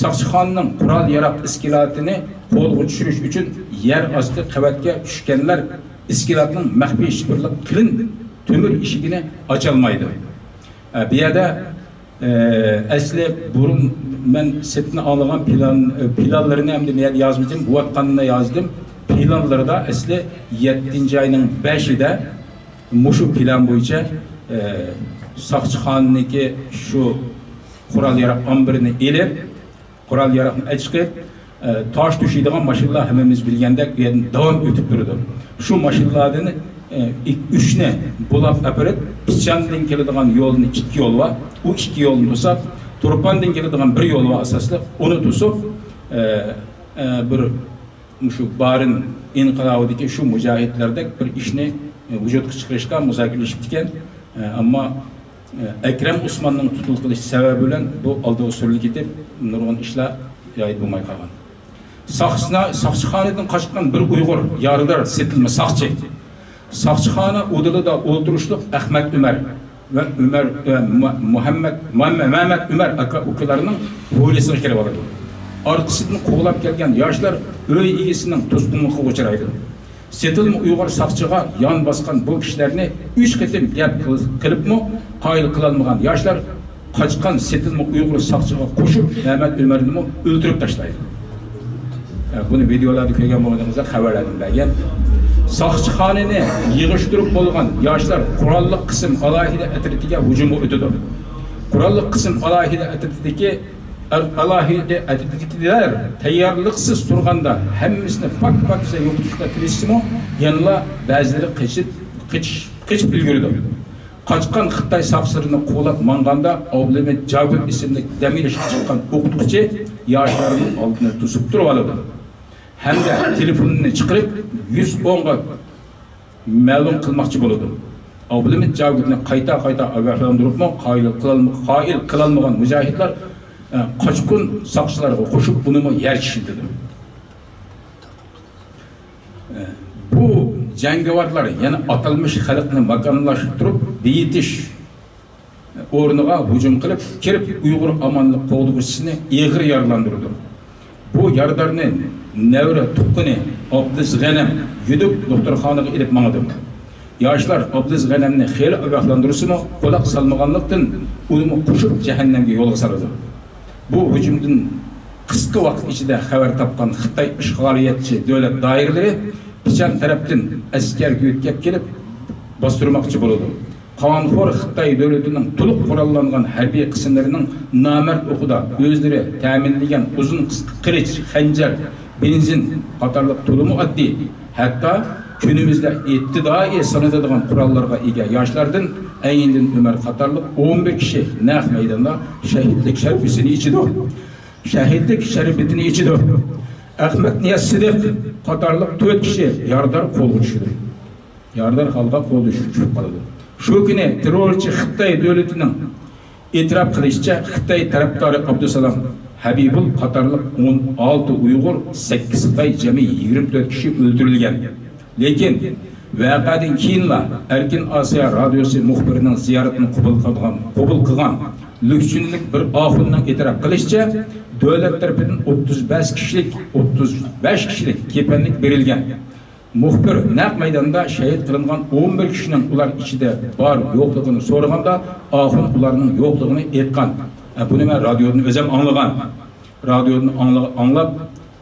ساقچىخانىنىڭ قورال-ياراغ ئىسكىلاتىنى قولغا چۈشۈرۈش ئۈچۈن يەر ئاستى قەۋەتكە چۈشكەنلەر ئىسكىلاتنىڭ مەخپىي شىپىرلىق قېلىن تۆمۈر ئىشىكىنى ئاچالمايدۇ. ئە، بۇ يەردە، ئە، ئەسلى بۇرۇن مەن سىرتتىن ئاڭلىغان پىلان، ئە، پىلانلىرىنى ئەمدى بۇ يەردە يازمىدىم، بوۋاتقاندا يازدىم. پىلانلىرىدا ئەسلى يەتتىنچى ئاينىڭ بەشىدە مۇشۇ پىلان بويىچە، ئە، ساقچىخانىنىڭكى شۇ قورال-ياراغ ئامبىرىنى ئېلىپ، قورال-ياراغنى ئەچىقىپ، ئە، تاش توشۇيدىغان ماشىنىلار ھەممىمىز بىلگەندەك ئۇ يەردىن داۋام ئۆتۈپ تۇرىدۇ. شۇ ماشىنىلاردىن ئۈچنى بۇلاپ ئەپىرىپ، پىچاندىن كېلىدىغان يولنى ئىككى يول بار. ئۇ ئىككى يولنى توساپ، تۇرپاندىن كېلىدىغان بىر يول بار ئاساسلىق. ئۇنى توسۇپ، بىر مۇشۇ بارىن ئىنقىلابىدىكى شۇ مۇجاھىدلاردەك بىر ئىشنى ۋۇجۇدقا چىقىرىشقا مۇزاكىرىلىشىپتىكەن. ئەمما ئەكرەم ئوسماننىڭ تۇتۇلۇپ قېلىش سەۋەبى بىلەن بۇ ئالدىغا سۈرۈلۈپ كېتىپ، نۇرغۇن ئىشلار جايىدا بولماي قالغان. ساقچىنا-، ساقچىخانىدىن قاچقان بىر ئۇيغۇر يارىدار سېتىلما ساقچى. ساقچىخانا ئۇدۇلىدا ئولتۇرۇشلۇق ئەخمەت ئۆمەر ۋە ئۆمەر، ۋە مۇ-، مۇھەممەد، مۇ-، مەمەت ئۆمەر ئاكا ئۇكىلارنىڭ ھويلىسىغا كىرىۋالىدۇ. ئارقىسىدىن قوغلاپ كەلگەن ياشلار ئۆي ئىگىسىنىڭ توسقۇنلۇقىغا ئۇچرايدۇ. سېتىلما ئۇيغۇر ساقچىغا يان باسقان بۇ كىشىلەرنى ئۈچ قېتىم گەپ قىل-، قىلىپمۇ قايىل قىلالمىغان ياشلار قاچقان سېتىلما ئۇيغۇر ساقچىغا قوشۇپ مەمەت ئۆمەرنىمۇ ئۆلتۈرۈپ تاشلايدۇ. بۇنى ۋىدېئولاردا كۆرگەن بولغىنىڭىزدا خەۋەرلەردىن بەرگەن. ساقچىخانىنى يىغىشتۇرۇپ بولغان ياشلار قوراللىق قىسىم ئالاھىدە ئەترىتىگە ھۇجۇمغا ئۆتىدۇ. قوراللىق قىسىم ئالاھىدە ئەترىتىدىكى، ئالاھىدە ئەترىتىدىكىلەر تەييارلىقسىز تۇرغاندا ھەممىسىنى پاك-پاكىزە يوقىتىشقا تىرىشسىمۇ، يەنىلا بەزىلىرى قېچىپ، قېچىش، قېچىپ ئۈلگۈرىدۇ. قاچقان خىتاي ساقچىلىرىنى قوغلاپ ماڭغاندا، ئابلىمىت جاۋىد ئىسىملىك دەم ئېلىشقا چىققان ئوقۇتقۇچى ياشلارنىڭ ئالدىنى توسۇپ تۇرۇۋالىدۇ ھەمدە تېلېفونىنى چىقىرىپ، يۈز ئونغا مەلۇم قىلماقچى بولىدۇ. ئابلىمىت جاۋىدنى قايتا-قايتا ئاگاھلاندۇرۇپمۇ قايىل قىلالم-، قايىل قىلالمىغان مۇجاھىدلار، ئە، قاچقۇن ساقچىلارغا قوشۇپ، ئۇنىمۇ يەر چىشلىتىدۇ. ئە، بۇ جەڭگىۋارلار يەنە ئاتالمىش خەلقنى ماكانلاشتۇرۇپ بېيىتىش ئورنىغا ھۇجۇم قىلىپ كىرىپ، ئۇيغۇر ئامانلىق قوغدىغۇچىسىنى ئېغىر يارىلاندۇرىدۇ. بۇ يارىدارنى نەۋرە تۇغقىنى ئابلىز غەنەم يۈدۈپ دوختۇرخانىغا ئېلىپ ماڭىدۇ. ياشلار ئابلىز غەنەمنى خېلى ئاگاھلاندۇرسىمۇ، قۇلاق سالمىغانلىقتىن، ئۇنىمۇ قوشۇپ جەھەننەمگە يولغا سالىدۇ. بۇ ھۇجۇمدىن قىسقا ۋاقىت ئىچىدە خەۋەر تاپقان خىتاي ئىشغالىيەتچى دۆلەت دائىرىلىرى پىچان تەرەپتىن ئەسكەر يۆتكەپ كېلىپ باستۇرماقچى بولىدۇ. قانخور خىتاي دۆلىتىنىڭ تولۇق قوراللانغان ھەربىي قىسىملىرىنىڭ نامەرد ئوقىدا ئۆزلىرى تەمىنلىگەن ئۇزۇن قىسقا قىلىچ، خەنجەر، بېنزىن قاتارلىق تولىمۇ ئاددىي، ھەتتا كۈنىمىزدە ئىپتىدائىي سانىلىدىغان قوراللارغا ئىگە ياشلاردىن ئەينىدىن ئۆمەر قاتارلىق ئون بىر كىشى نەق مەيداندا شەھىدلىك شەربىتىنى ئىچىدۇ. شەھىدلىك شەربىتىنى ئىچىدۇ. ئەخمەت نىياز سىدىق قاتارلىق تۆت كىشى يارىدار قولغا چۈشىدۇ. يارىدار ھالغا قولدا چۈشۈپ قالىدۇ. شۇ كۈنى تېررورچى خىتاي دۆلىتىنىڭ ئېتىراپ قىلىشىچە، خىتاي تەرەپدارى ئابدۇسالام ھەبىبۇل قاتارلىق ئون ئالتە ئۇيغۇر، سەككىز خىتاي، جەمئىي يىگىرمە تۆت كىشى ئۆلتۈرۈلگەن. لېكىن ۋەقەدىن كېيىنلا ئەركىن ئاسىيا رادىيوسى مۇخبىرىنىڭ زىيارىتىنى قوبۇل قىلغان، قوبۇل قىلغان لۈكچۈنلۈك بىر ئاخۇننىڭ ئېتىراپ قىلىشىچە، دۆلەت تەرىپىدىن ئوتتۇز بەش كىشىلىك، ئوتتۇز بەش كىشىلىك كېپەنلىك بېرىلگەن. مۇخبىر نەق مەيداندا شەھىت قىلىنغان ئون بىر كىشىنىڭ ئۇلار ئىچىدە بار يوقلۇقىنى سورىغاندا، ئاخۇن ئۇلارنىڭ يوقلۇقىنى ئېيتقان. ئە، بۇنى مەن رادىيودىن ئۆزۈم ئاڭلىغان. رادىيودىن ئاڭلا-، ئاڭلاپ،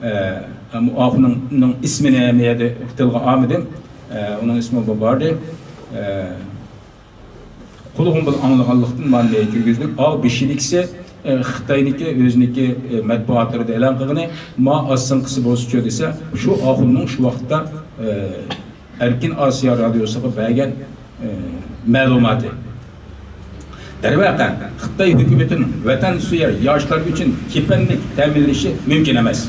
ئە، ئە، ئاخۇننىڭ ئىسمىنى ھەممە يەردە تىلغا ئالمىدىم. ئە، ئۇنىڭ ئىسمى بار ئىدى. ئە، قۇلىقىم بىلەن ئاڭلىغانلىقتىن مانا مەن كىرگۈزدۈم. ئاۋۇ بېشىدىكىسى، ئە، خىتاينىڭكى ئۆزىنىڭكى، ئە، مەتبۇئاتلىرىدا ئېلان قىلغىنى، ما ئاستىنقىسى بولسىچۇ دېسە، شۇ ئاخۇننىڭ شۇ ۋاقىتتا، ئە، ئەركىن ئاسىيا رادىيوسىغا بەرگەن، ئە، مەلۇماتى. دەرۋەقە، خىتاي ھۆكۈمىتىنىڭ ۋەتەنسۆيەر ياشلار ئۈچۈن كېپەنلىك تەمىنلىشى مۇمكىن ئەمەس.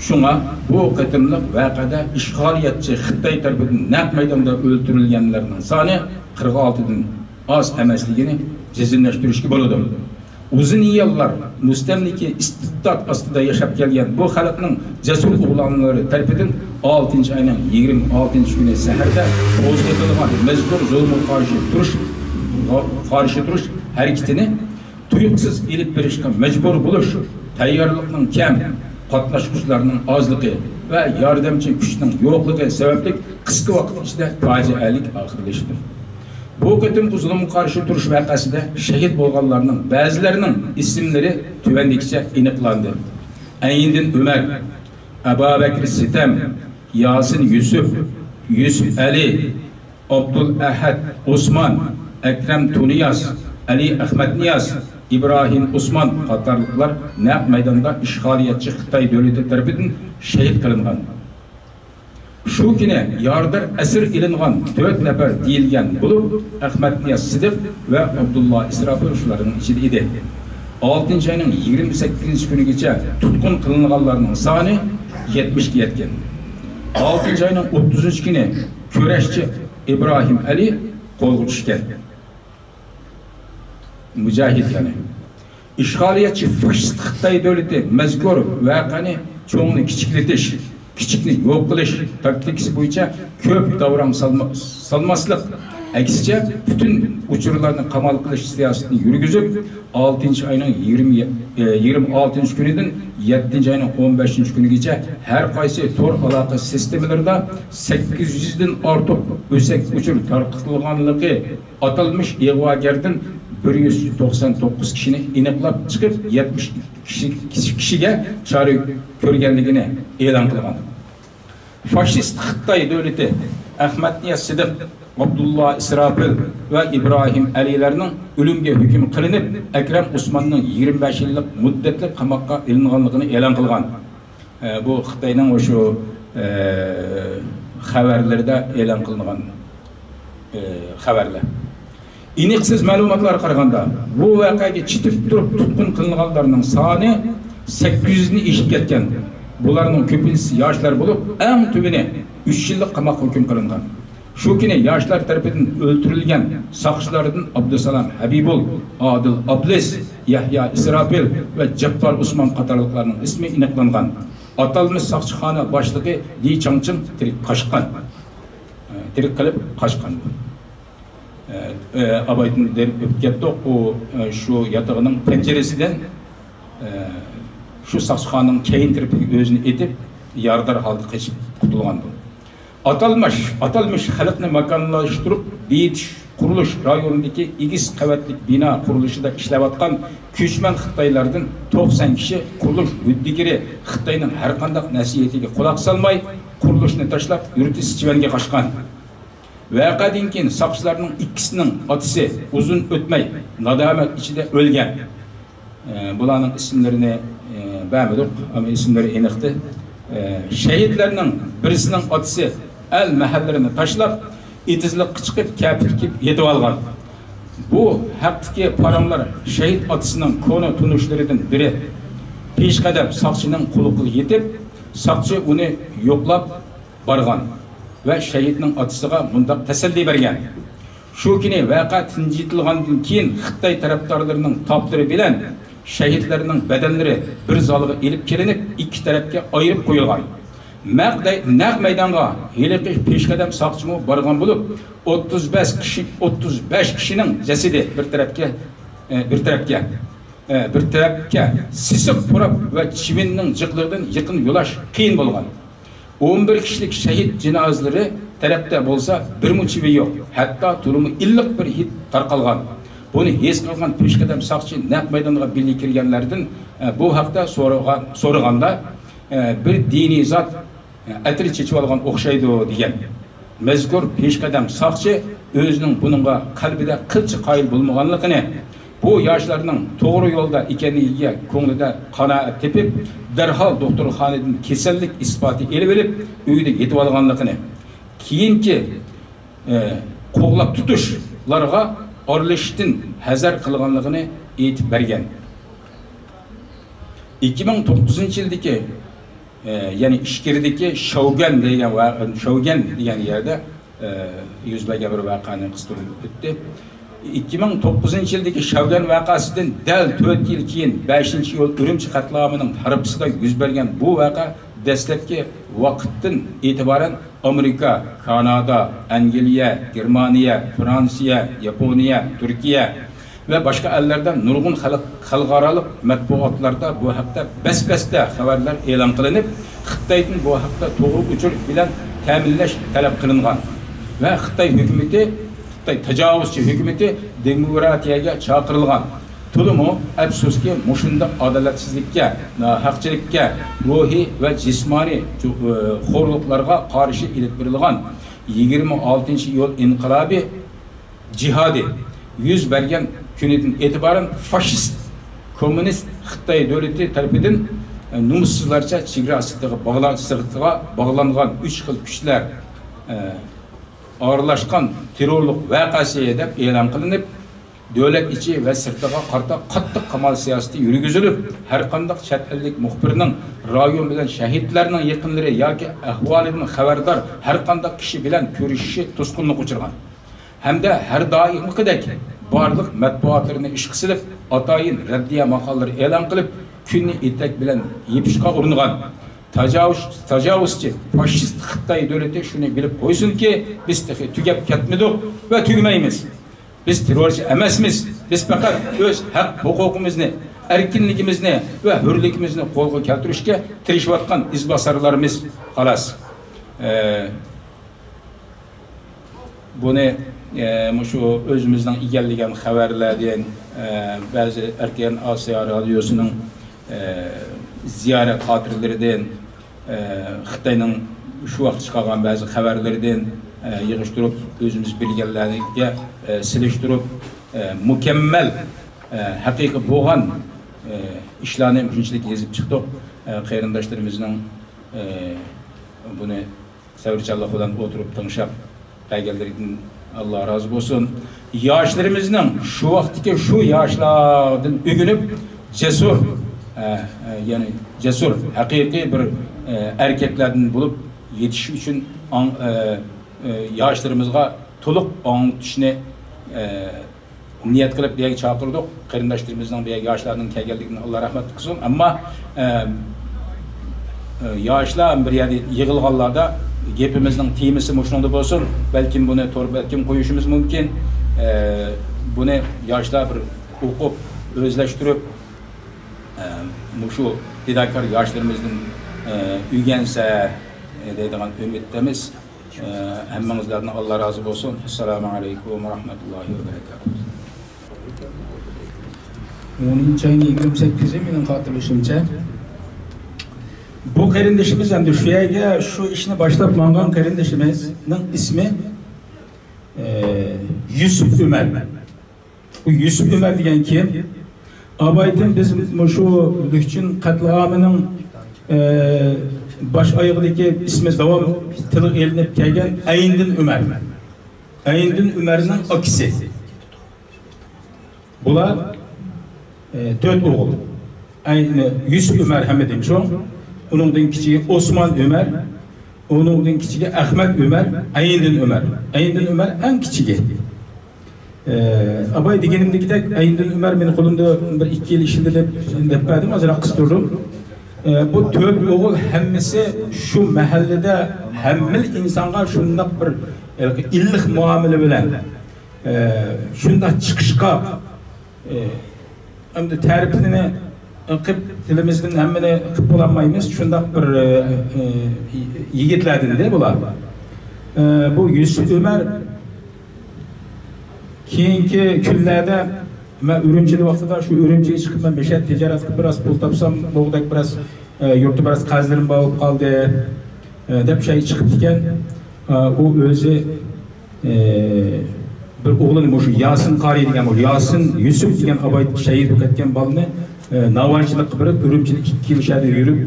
شۇڭا بۇ قېتىملىق ۋەقەدە ئىشغالىيەتچى خىتاي تەرىپىدىن نەق مەيداندا ئۆلتۈرۈلگەنلەرنىڭ سانى قىرىق ئالتىدىن ئاز ئەمەسلىكىنى جەزملەشتۈرۈشكە بولىدۇ. ئۇزۇن يىللار مۇستەملىكە ئىستىبدات ئاستىدا ياشاپ كەلگەن بۇ خەلقنىڭ جەسۇر ئوغلانلىرى تەرىپىدىن ئالتىنچى ئاينىڭ يىگىرمە ئالتىنچى كۈنى سەھەردە قوزغىتىلغان مەجبۇر زۇلۇمغا قارشى تۇرۇش، قارشى تۇرۇش ھەرىكىتىنى تۇيۇقسىز ئېلىپ بېرىشقا مەجبۇر بولۇش، تەييارلىقنىڭ كەم، قاتناشقۇچىلارنىڭ ئازلىقى ۋە ياردەمچى كۈچنىڭ يوقلۇقى سەۋەبلىك قىسقا ۋاقىت ئىچىدە پاجىئەلىك ئاخىرلىشىدۇ. بۇ قېتىمقى زۇلۇمغا قارشى تۇرۇش ۋەقەسىدە شېھىت بولغانلارنىڭ بەزىلىرىنىڭ ئىسىملىرى تۆۋەندىكىچە ئېنىقلاندى. ئەينىدىن ئۆمەر، ئەبابەكرى سىتەم، ياسىن يۈسۈپ، يۈسۈپ ئەلى، ئابدۇل ئەھەد ئوسمان، ئەكرەم تۇنىياز، ئەلى ئەخمەتنىياز، ئىبراھىم ئوسمان قاتارلىقلار نەق مەيداندا ئىشغالىيەتچى خىتاي دۆلىتى تەرىپىدىن شېھىت قىلىنغان. شۇ كۈنى يارىدار ئەسىر ئېلىنغان تۆت نەپەر دېيىلگەن بولۇپ، ئەخمەتنىياز سىدىق ۋە ئابدۇللا ئىسراپىل شۇلارنىڭ ئىچىدە ئىدى. ئالتىنچى ئاينىڭ يىگىرمە سەككىزىنچى كۈنىگىچە تۇتقۇن قىلىنغانلارنىڭ سانى يەتمىشكە يەتكەن. ئالتىنچى ئاينىڭ ئوتتۇزىنچى كۈنى كۈرەشچى ئىبراھىم ئەلى قولغا چۈشكەن. مۇجاھىد يەنى. ئىشغالىيەتچى فاشىست خىتاي دۆلىتى مەزكۇر ۋەقەنى چوڭنى كىچىكلىتىش، كىچىكنى يوق قىلىش تاكتىكىسى بويىچە كۆپ داۋراڭ سالما-، سالماسلىق، ئەكسىچە پۈتۈن ئۇچۇرلارنى قامال قىلىش سىياسىتىنى يۈرگۈزۈپ، ئالتىنچى ئاينىڭ يىگىرمە، ئە، يىگىرمە ئالتىنچى كۈنىدىن يەتتىنچى ئاينىڭ ئون بەشىنچى كۈنىگىچە ھەر قايسى تور ئالاقە سىستېمىلىرىدا سەككىز يۈزدىن ئارتۇق ئۆسەك ئۇچۇر تارقىتىلغانلىقى، ئاتالمىش ئىغۋاگەردىن بىر يۈز توقسان توققۇز كىشىنى ئېنىقلاپ چىقىپ، يەتمىش كىشى، كىشىگە چارە كۆرگەنلىكىنى ئېلان قىلغان. فاشىست خىتاي دۆلىتى ئەخمەتنىياز سىدىق، ئابدۇللا ئىسراپىل ۋە ئىبراھىم ئەلىلەرنىڭ ئۆلۈمگە ھۆكۈم قىلىنىپ، ئەكرەم ئوسماننىڭ يىگىرمە بەش يىللىق مۇددەتلىك قاماققا ئېلىنغانلىقىنى ئېلان قىلغان. ئە، بۇ خىتاينىڭ ئاشۇ، ئە، خەۋەرلىرىدە ئېلان قىلىنغان، ئە، خەۋەرلەر. ئېنىقسىز مەلۇماتلارغا قارىغاندا، بۇ ۋەقەگە چېتىپ تۇرۇپ تۇتقۇن قىلىنغانلارنىڭ سانى سەككىز يۈزنى ئېشىپ كەتكەن. بۇلارنىڭ كۆپىنچىسى ياشلار بولۇپ، ئەڭ تۆۋىنى ئۈچ يىللىق قاماققا ھۆكۈم قىلىنغان. شۇ كۈنى ياشلار تەرىپىدىن ئۆلتۈرۈلگەن ساقچىلاردىن ئابدۇسالام ھەبىبۇل، ئادىل ئابلىز، يەھيا ئىسراپىل ۋە جاپپار ئوسمان قاتارلىقلارنىڭ ئىسمى ئېنىقلانغان. ئاتالمىش ساقچىخانا باشلىقى لى چاڭچىڭ تىرىك قاچقان. ئە، تىرىك قېلىپ قاچقان. ئە، ئە، ئابايدىن دېرىپ ئۆتۈپ كەتتۇق. ئۇ، ئە، شۇ ياتىقىنىڭ پەنجىرىسىدىن، ئە، شۇ ساقچىخانىنىڭ كەينى تەرىپىگە ئۆزىنى ئېتىپ، يارىدار ھالدا قېچىپ قۇتۇلغانىدى. ئاتالمىش، ئاتالمىش خەلقنى ماكانلاشتۇرۇپ بېيىتىش قۇرۇلۇش رايونىدىكى ئېگىز قەۋەتلىك بىنا قۇرۇلۇشىدا ئىشلەۋاتقان كۆچمەن خىتايلاردىن توقسان كىشى قۇرۇلۇش ھۆددىگىرى خىتاينىڭ ھەرقانداق نەسىھىتىگە قۇلاق سالماي، قۇرۇلۇشنى تاشلاپ، يۇرتى سىچۈەنگە قاچقان. ۋەقەدىن كېيىن ساقچىلارنىڭ ئىككىسىنىڭ ئاتىسى ئۇزۇن ئۆتمەي نادامەت ئىچىدە ئۆلگەن. ئە، بۇلارنىڭ ئىسىملىرىنى، ئە، بەرمىدۇق، ئەمما ئىسىملىرى ئېنىقتى. ئە، شەھىتلەرنىڭ بىرسىنىڭ ئاتىسى ئەل مەھەللىرىنى تاشلاپ، ئېتىزلىققا چىقىپ، كەپە تىكىپ يېتىۋالغان. بۇ ھەقتىكى پاراڭلار شەھىت ئاتىسىنىڭ كونا تونۇشلىرىدىن بىرى پېشقەدەم ساقچىنىڭ قۇلىقىغا يېتىپ، ساقچى ئۇنى يوقلاپ بارغان ۋە شەھىتنىڭ ئاتىسىغا مۇنداق تەسەللى بەرگەن: شۇ كۈنى ۋەقە تىنجىتىلغاندىن كېيىن، خىتاي تەرەپدارلىرىنىڭ تاپلىرى بىلەن شەھىتلەرنىڭ بەدەنلىرى بىر زالغا ئېلىپ كېلىنىپ، ئىككى تەرەپكە ئايرىپ قويۇلغان. نەق دەي-، نەق مەيدانغا ھېلىقى پېشقەدەم ساقچىمۇ بارغان بولۇپ، ئوتتۇز بەش كىشى، ئوتتۇز بەش كىشىنىڭ جەسىتى بىر تەرەپكە، ئە، بىر تەرەپكە، ئە، بىر تەرەپكە سېسىق پۇراپ ۋە چىۋىننىڭ جىقلىقىدىن يېقىن يولاش قىيىن بولغان. ئون بىر كىشىلىك شەھىت جىنازىلىرى تەرەپتە بولسا بىرمۇ چىۋىن يوق، ھەتتا تولىمۇ ئىللىق بىر ھىد تارقالغان. بۇنى ھېس قىلغان پېشقەدەم ساقچى نەق مەيدانغا بىللە كىرگەنلەردىن، ئە، بۇ ھەقتە سورىغان، سورىغاندا، ئە، بىر دىنىي زات، ئە، ئەتىر چېچىۋالغان ئوخشايدۇ، دېگەن. مەزكۇر پېشقەدەم ساقچى ئۆزىنىڭ بۇنىڭغا قەلبىدە قىلچە قايىل بولمىغانلىقىنى، بۇ ياشلارنىڭ توغرا يولدا ئىكەنلىكىگە كۆڭلىدە قانائەت تېپىپ، دەرھال دوختۇرخانىدىن كېسەللىك ئىسپاتى ئېلىۋېلىپ، ئۆيىدە يېتىۋالغانلىقىنى، كېيىنكى، ئە، قوغلاپ تۇتۇشلارغا ئارىلىشىشتىن ھەزەر قىلغانلىقىنى ئېيتىپ بەرگەن. ئىككى مىڭ توققۇزىنچى يىلدىكى، ئە، يەنى ئىچكىرىدىكى شاۋگەن دېگەن ۋە-، شاۋگەن دېگەن يەردە، ئە، يۈز بەرگەن بىر ۋەقەنى قىستۇرۇپ ئۆتتى. ئىككى مىڭ توققۇزىنچى يىلدىكى شاۋگەن ۋەقەسىدىن دەل تۆت يىل كېيىن، بەشىنچى ئىيۇل ئۈرۈمچى قەتلىئامىنىڭ ھارپىسىدا يۈز بەرگەن بۇ ۋەقە دەسلەپكى ۋاقىتتىن ئېتىبارەن ئامېرىكا، كانادا، ئەنگلىيە، گېرمانىيە، فرانسىيە، ياپونىيە، تۈركىيە ۋە باشقا ئەللەردە نۇرغۇن خەلق-، خەلقئارالىق مەتبۇئاتلاردا بۇ ھەقتە بەس-بەستە خەۋەرلەر ئېلان قىلىنىپ، خىتايدىن بۇ ھەقتە توغرا ئۇچۇر بىلەن تەمىنلەش تەلەپ قىلىنغان ۋە خىتاي ھۆكۈمىتى، خىتاي تاجاۋۇزچى ھۆكۈمىتى دېموكراتىيەگە چاقىرىلغان. تولىمۇ ئەپسۇسكى، مۇشۇنداق ئادالەتسىزلىككە، ناھەقچىلىككە، روھىي ۋە جىسمانىي جو-، ئى، خورلۇقلارغا قارشى ئېلىپ بېرىلغان يىگىرمە ئالتىنچى ئىيۇل ئىنقىلابى جىھادى يۈز بەرگەن كۈنىدىن ئېتىبارەن فاشىست، كوممۇنىست خىتاي دۆلىتى تەرىپىدىن نومۇسسىزلارچە چېگرا سىرتىغا باغلان-، سىرتىغا باغلانغان ئۈچ خىل كۈچلەر، ئە، ئارىلاشقان تېررورلۇق ۋەقەسى دەپ ئېلان قىلىنىپ، دۆلەت ئىچى ۋە سىرتىغا قارىتا قاتتىق قامال سىياسىتى يۈرگۈزۈلۈپ، ھەرقانداق چەت ئەللىك مۇخبىرنىڭ، رايون بىلەن شەھىدلەرنىڭ يېقىنلىرى ياكى ئەھۋالىدىن خەۋەردار ھەرقانداق كىشى بىلەن كۆرۈشۈشى توسقۇنلۇققا ئۇچرىغان. ھەمدە ھەر دائىمقىدەك بارلىق مەتبۇئاتلىرىنى ئىشقا سېلىپ، ئاتايىن رەددىيە ماقالىلىرى ئېلان قىلىپ، كۈننى ئېتەك بىلەن يېپىشقا ئۇرۇنغان. تاجاۋۇز-، تاجاۋۇزچى، فاشىست خىتاي دۆلىتى شۇنى بىلىپ قويسۇنكى، بىز تېخى تۈگەپ كەتمىدۇق ۋە تۈگىمەيمىز. بىز تېررورچى ئەمەسمىز. بىز پەقەت ئۆز ھەق ھوقۇقىمىزنى، ئەركىنلىكىمىزنى ۋە ھۆرلۈكىمىزنى قولغا كەلتۈرۈشكە تىرىشىۋاتقان ئىزباسارلىرىمىز، خالاس. ئە، بۇنى، ئە، مۇشۇ ئۆزىمىزنىڭ ئىگىلىگەن خەۋەرلەردىن، ئە، بەزى ئەركىن ئاسىيا رادىيوسىنىڭ، ئە، زىيارەت خاتىرىلىرىدىن، ئە، خىتاينىڭ شۇ ۋاقىت چىقارغان بەزى خەۋەرلىرىدىن، ئە، يىغىشتۇرۇپ، ئۆزىمىز بىلگەنلەرگە، ئە، سېلىشتۇرۇپ، ئە، مۇكەممەل، ئە، ھەقىقىي بولغان، ئە، ئىشلارنى شۇنچىلىك يېزىپ چىقتۇق. ئە، قېرىنداشلىرىمىزنىڭ، ئە، بۇنى سەۋرچانلىق بىلەن ئولتۇرۇپ تىڭشاپ بەرگەنلىرىدىن ئاللا رازى بولسۇن. ياشلىرىمىزنىڭ شۇ ۋاقىتتىكى شۇ ياشلاردىن ئۆگىنىپ، جەسۇر، ئە، ئە، يەنى جەسۇر، ھەقىقىي بىر، ئە، ئەركەكلەردىن بولۇپ يېتىش ئۈچۈن ئاڭ-، ئە، ئە، ياشلىرىمىزغا تولۇق ئاڭلىتىشنى، ئە، نىيەت قىلىپ بۇ يەرگە چاقىردۇق. قېرىنداشلىرىمىزنىڭ بۇ يەرگە ياشلاردىن كەلگەنلىكىنى ئاللا رەھمەت قىلسۇن. ئەمما، ئە، ئە، ياشلار بىر يەردە يىغىلغانلاردا گېپىمىزنىڭ تېمىسى مۇشۇنىڭدا بولسۇن. بەلكىم بۇنى تور بەلكىم قويۇشىمىز مۇمكىن. ئە، بۇنى ياشلار بىر ئوقۇپ، ئۆزلەشتۈرۈپ، ئە، مۇشۇ پىداكار ياشلىرىمىزدىن، ئە، ئۆگەنسە، ئە، دەيدىغان ئۈمىدتىمىز. ئە، ھەممىڭىزلەردىن ئاللا رازى بولسۇن. ئەسسالامۇ ئەلەيكۇم ۋە رەھمەتۇللاھى ۋە بەرىكاتۇھ. ئونىنچى ئاينىڭ يىگىرمە سەككىزى مېنىڭ خاتىرىلىشىمچە. بۇ قېرىندىشىمىز ئەمدى شۇ يەرگە شۇ ئىشنى باشلاپ ماڭغان قېرىندىشىمىزنىڭ ئىسمى، ئە، يۈسۈپ ئۆمەر. بۇ يۈسۈپ ئۆمەر دېگەن كىم؟ ئاۋايتىن بىز مۇشۇ لۈكچۈن قەتلىئامىنىڭ، ئە، باش ئايىغىدىكى ئىسمى داۋام تىلغا ئېلىنىپ كەلگەن ئەينىدىن ئۆمەر. ئەينىدىن ئۆمەرنىڭ ئاكىسى. بۇلار، ئە، تۆت ئوغۇل. ئەينى يۈسۈپ ئۆمەر ھەممىدىن چوڭ، ئۇنىڭدىن كىچىكى ئوسمان ئۆمەر، ئۇنىڭدىن كىچىكى ئەخمەت ئۆمەر، ئەينىدىن ئۆمەر. ئەينىدىن ئۆمەر ئەڭ كىچىكى. ئە، ئاۋاي دېگىنىمدىكىدەك، ئەينىدىن ئۆمەر مېنىڭ قولۇمدا بىر ئىككى يىل ئىشلىدى دەپ، دەپ بەردىم، ئازراق قىستۇردۇم. ئە، بۇ تۆت ئوغۇل ھەممىسى شۇ مەھەللىدە ھەممىلا ئىنسانغا شۇنداق بىر، ئە، ئىللىق مۇئامىلە بىلەن، ئە، شۇنداق چىقىشقاق، ئە، ئەمدى تەرىپىنى قىپ، تىلىمىزدىن ھەممىنى قىپ بولالمايمىز. شۇنداق بىر، ئە، ئە، يىگىتلەردىن دە بۇلار. ئە، بۇ يۈسۈپ ئۆمەر كېيىنكى كۈنلەردە مەن ئۈرۈمچىدە ۋاقتىدا شۇ ئۈرۈمچىگە چىقىپ، مەن مەشەدە تىجارەت قىلىپ بىراز پۇل تاپسام بولغۇدەك بىراز، ئە، يۇرتتا بىراز قەرزلىرىم بار بولۇپ قالدى، ئە، دەپ شۇ يەرگە چىقىپتىكەن. ئە، ئۇ ئۆزى، ئە، بىر ئوغلىنى مۇشۇ ياسىن قارىي دېگەن، مۇشۇ ياسىن يۈسۈپ دېگەن ئاۋاي شەھىت بولۇپ كەتكەن بالىنى، ئە، ناۋايچىلىققا بېرىپ، ئۈرۈمچىدە ئىككى يىل شۇ يەردە يۈرۈپ،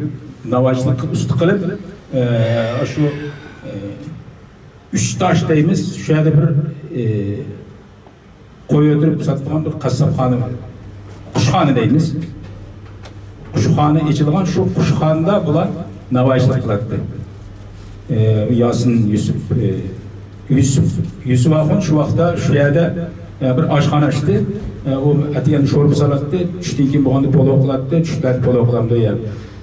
ناۋايچىلىققا ئۇستا قىلىپ، ئە، شۇ، ئە، ئۈچ تاش دەيمىز، شۇ يەردە بىر، ئى، قوي ئۆلتۈرۈپ ساتىدىغان بىر قاسساپخانا، قۇشخانا دەيمىز. قۇشخانا ئېچىلغان، شۇ قۇشخانىدا بۇلار ناۋايچىلىق قىلاتتى. ئى، ياسىن يۈسۈپ، ئى، يۈسۈپ، يۈسۈپ ئاخۇن شۇ ۋاقىتتا شۇ يەردە، ئى، بىر ئاشخانا ئاچتى. ئى، ئۇ ئەتىگەندە شورپا سالاتتى، چۈشتىن كېيىن بولغاندا پولو قىلاتتى، چۈشلەردە پولو قىلامدۇ يا.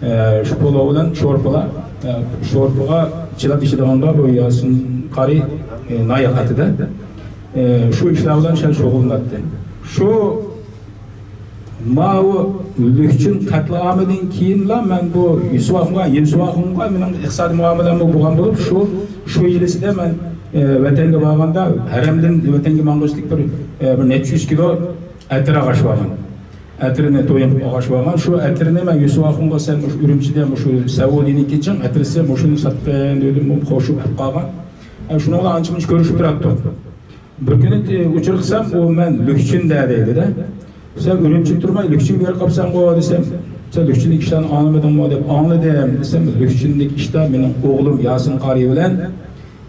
ئە، شۇ پولو بىلەن شورپىلا، ئە، شورپىغا چىلاپ ئىچىدىغانغا بۇ ياسىن قارىي، ئە، ناھايىتى قاتتىدە. ئە، شۇ ئىشلار بىلەن شەل شۇغۇللىناتتى. شۇ ماۋۇ لۈكچۈن قەتلىئامىدىن كېيىنلا مەن بۇ يۈسۈپ ئاخۇنغا، يۈسۈپ ئاخۇنغا مېنىڭ ئىقتىسادىي مۇئامىلەممۇ بولغان بولۇپ، شۇ، شۇ يىلىسىدە مەن، ئە، ۋەتەنگە بارغاندا ھەرەمدىن ۋەتەنگە ماڭغۇچىلىك بىر، ئە، بىر نەچچە يۈز كىلو ئەتىر ئاغاچ بارغان. ئەتىرنى تويۇن ئاغاچ بارغان. شۇ ئەتىرنى مەن يۈسۈپ ئاخۇنغا، سەن مۇشۇ ئۈرۈمچىدە مۇشۇ سەۋۇدىنىكى جىڭ ئەتىرسە مۇشۇنى ساتقىن دېدىم، ئۇ خوش بولۇپ قالغان. ئە، شۇنىڭ بىلەن ئانچە مۇنچە كۆرۈشۈپ تۇراتتۇق. بىر كۈنى تې-، ئۇچۇر قىلسام، ئۇ مەن لۈكچۈندە دەيدۇ-دە. سەن ئۈرۈمچىدە تۇرماي لۈكچۈنگە بېرىپ قاپسەنغۇ دېسەم، سەن لۈكچۈندىكى ئىشلارنى ئاڭلىمىدىڭمۇ دەپ، ئاڭلىدىم دېسەم، لۈكچۈندىكى ئىشتا مېنىڭ ئوغلۇم ياسىن قارىي بىلەن،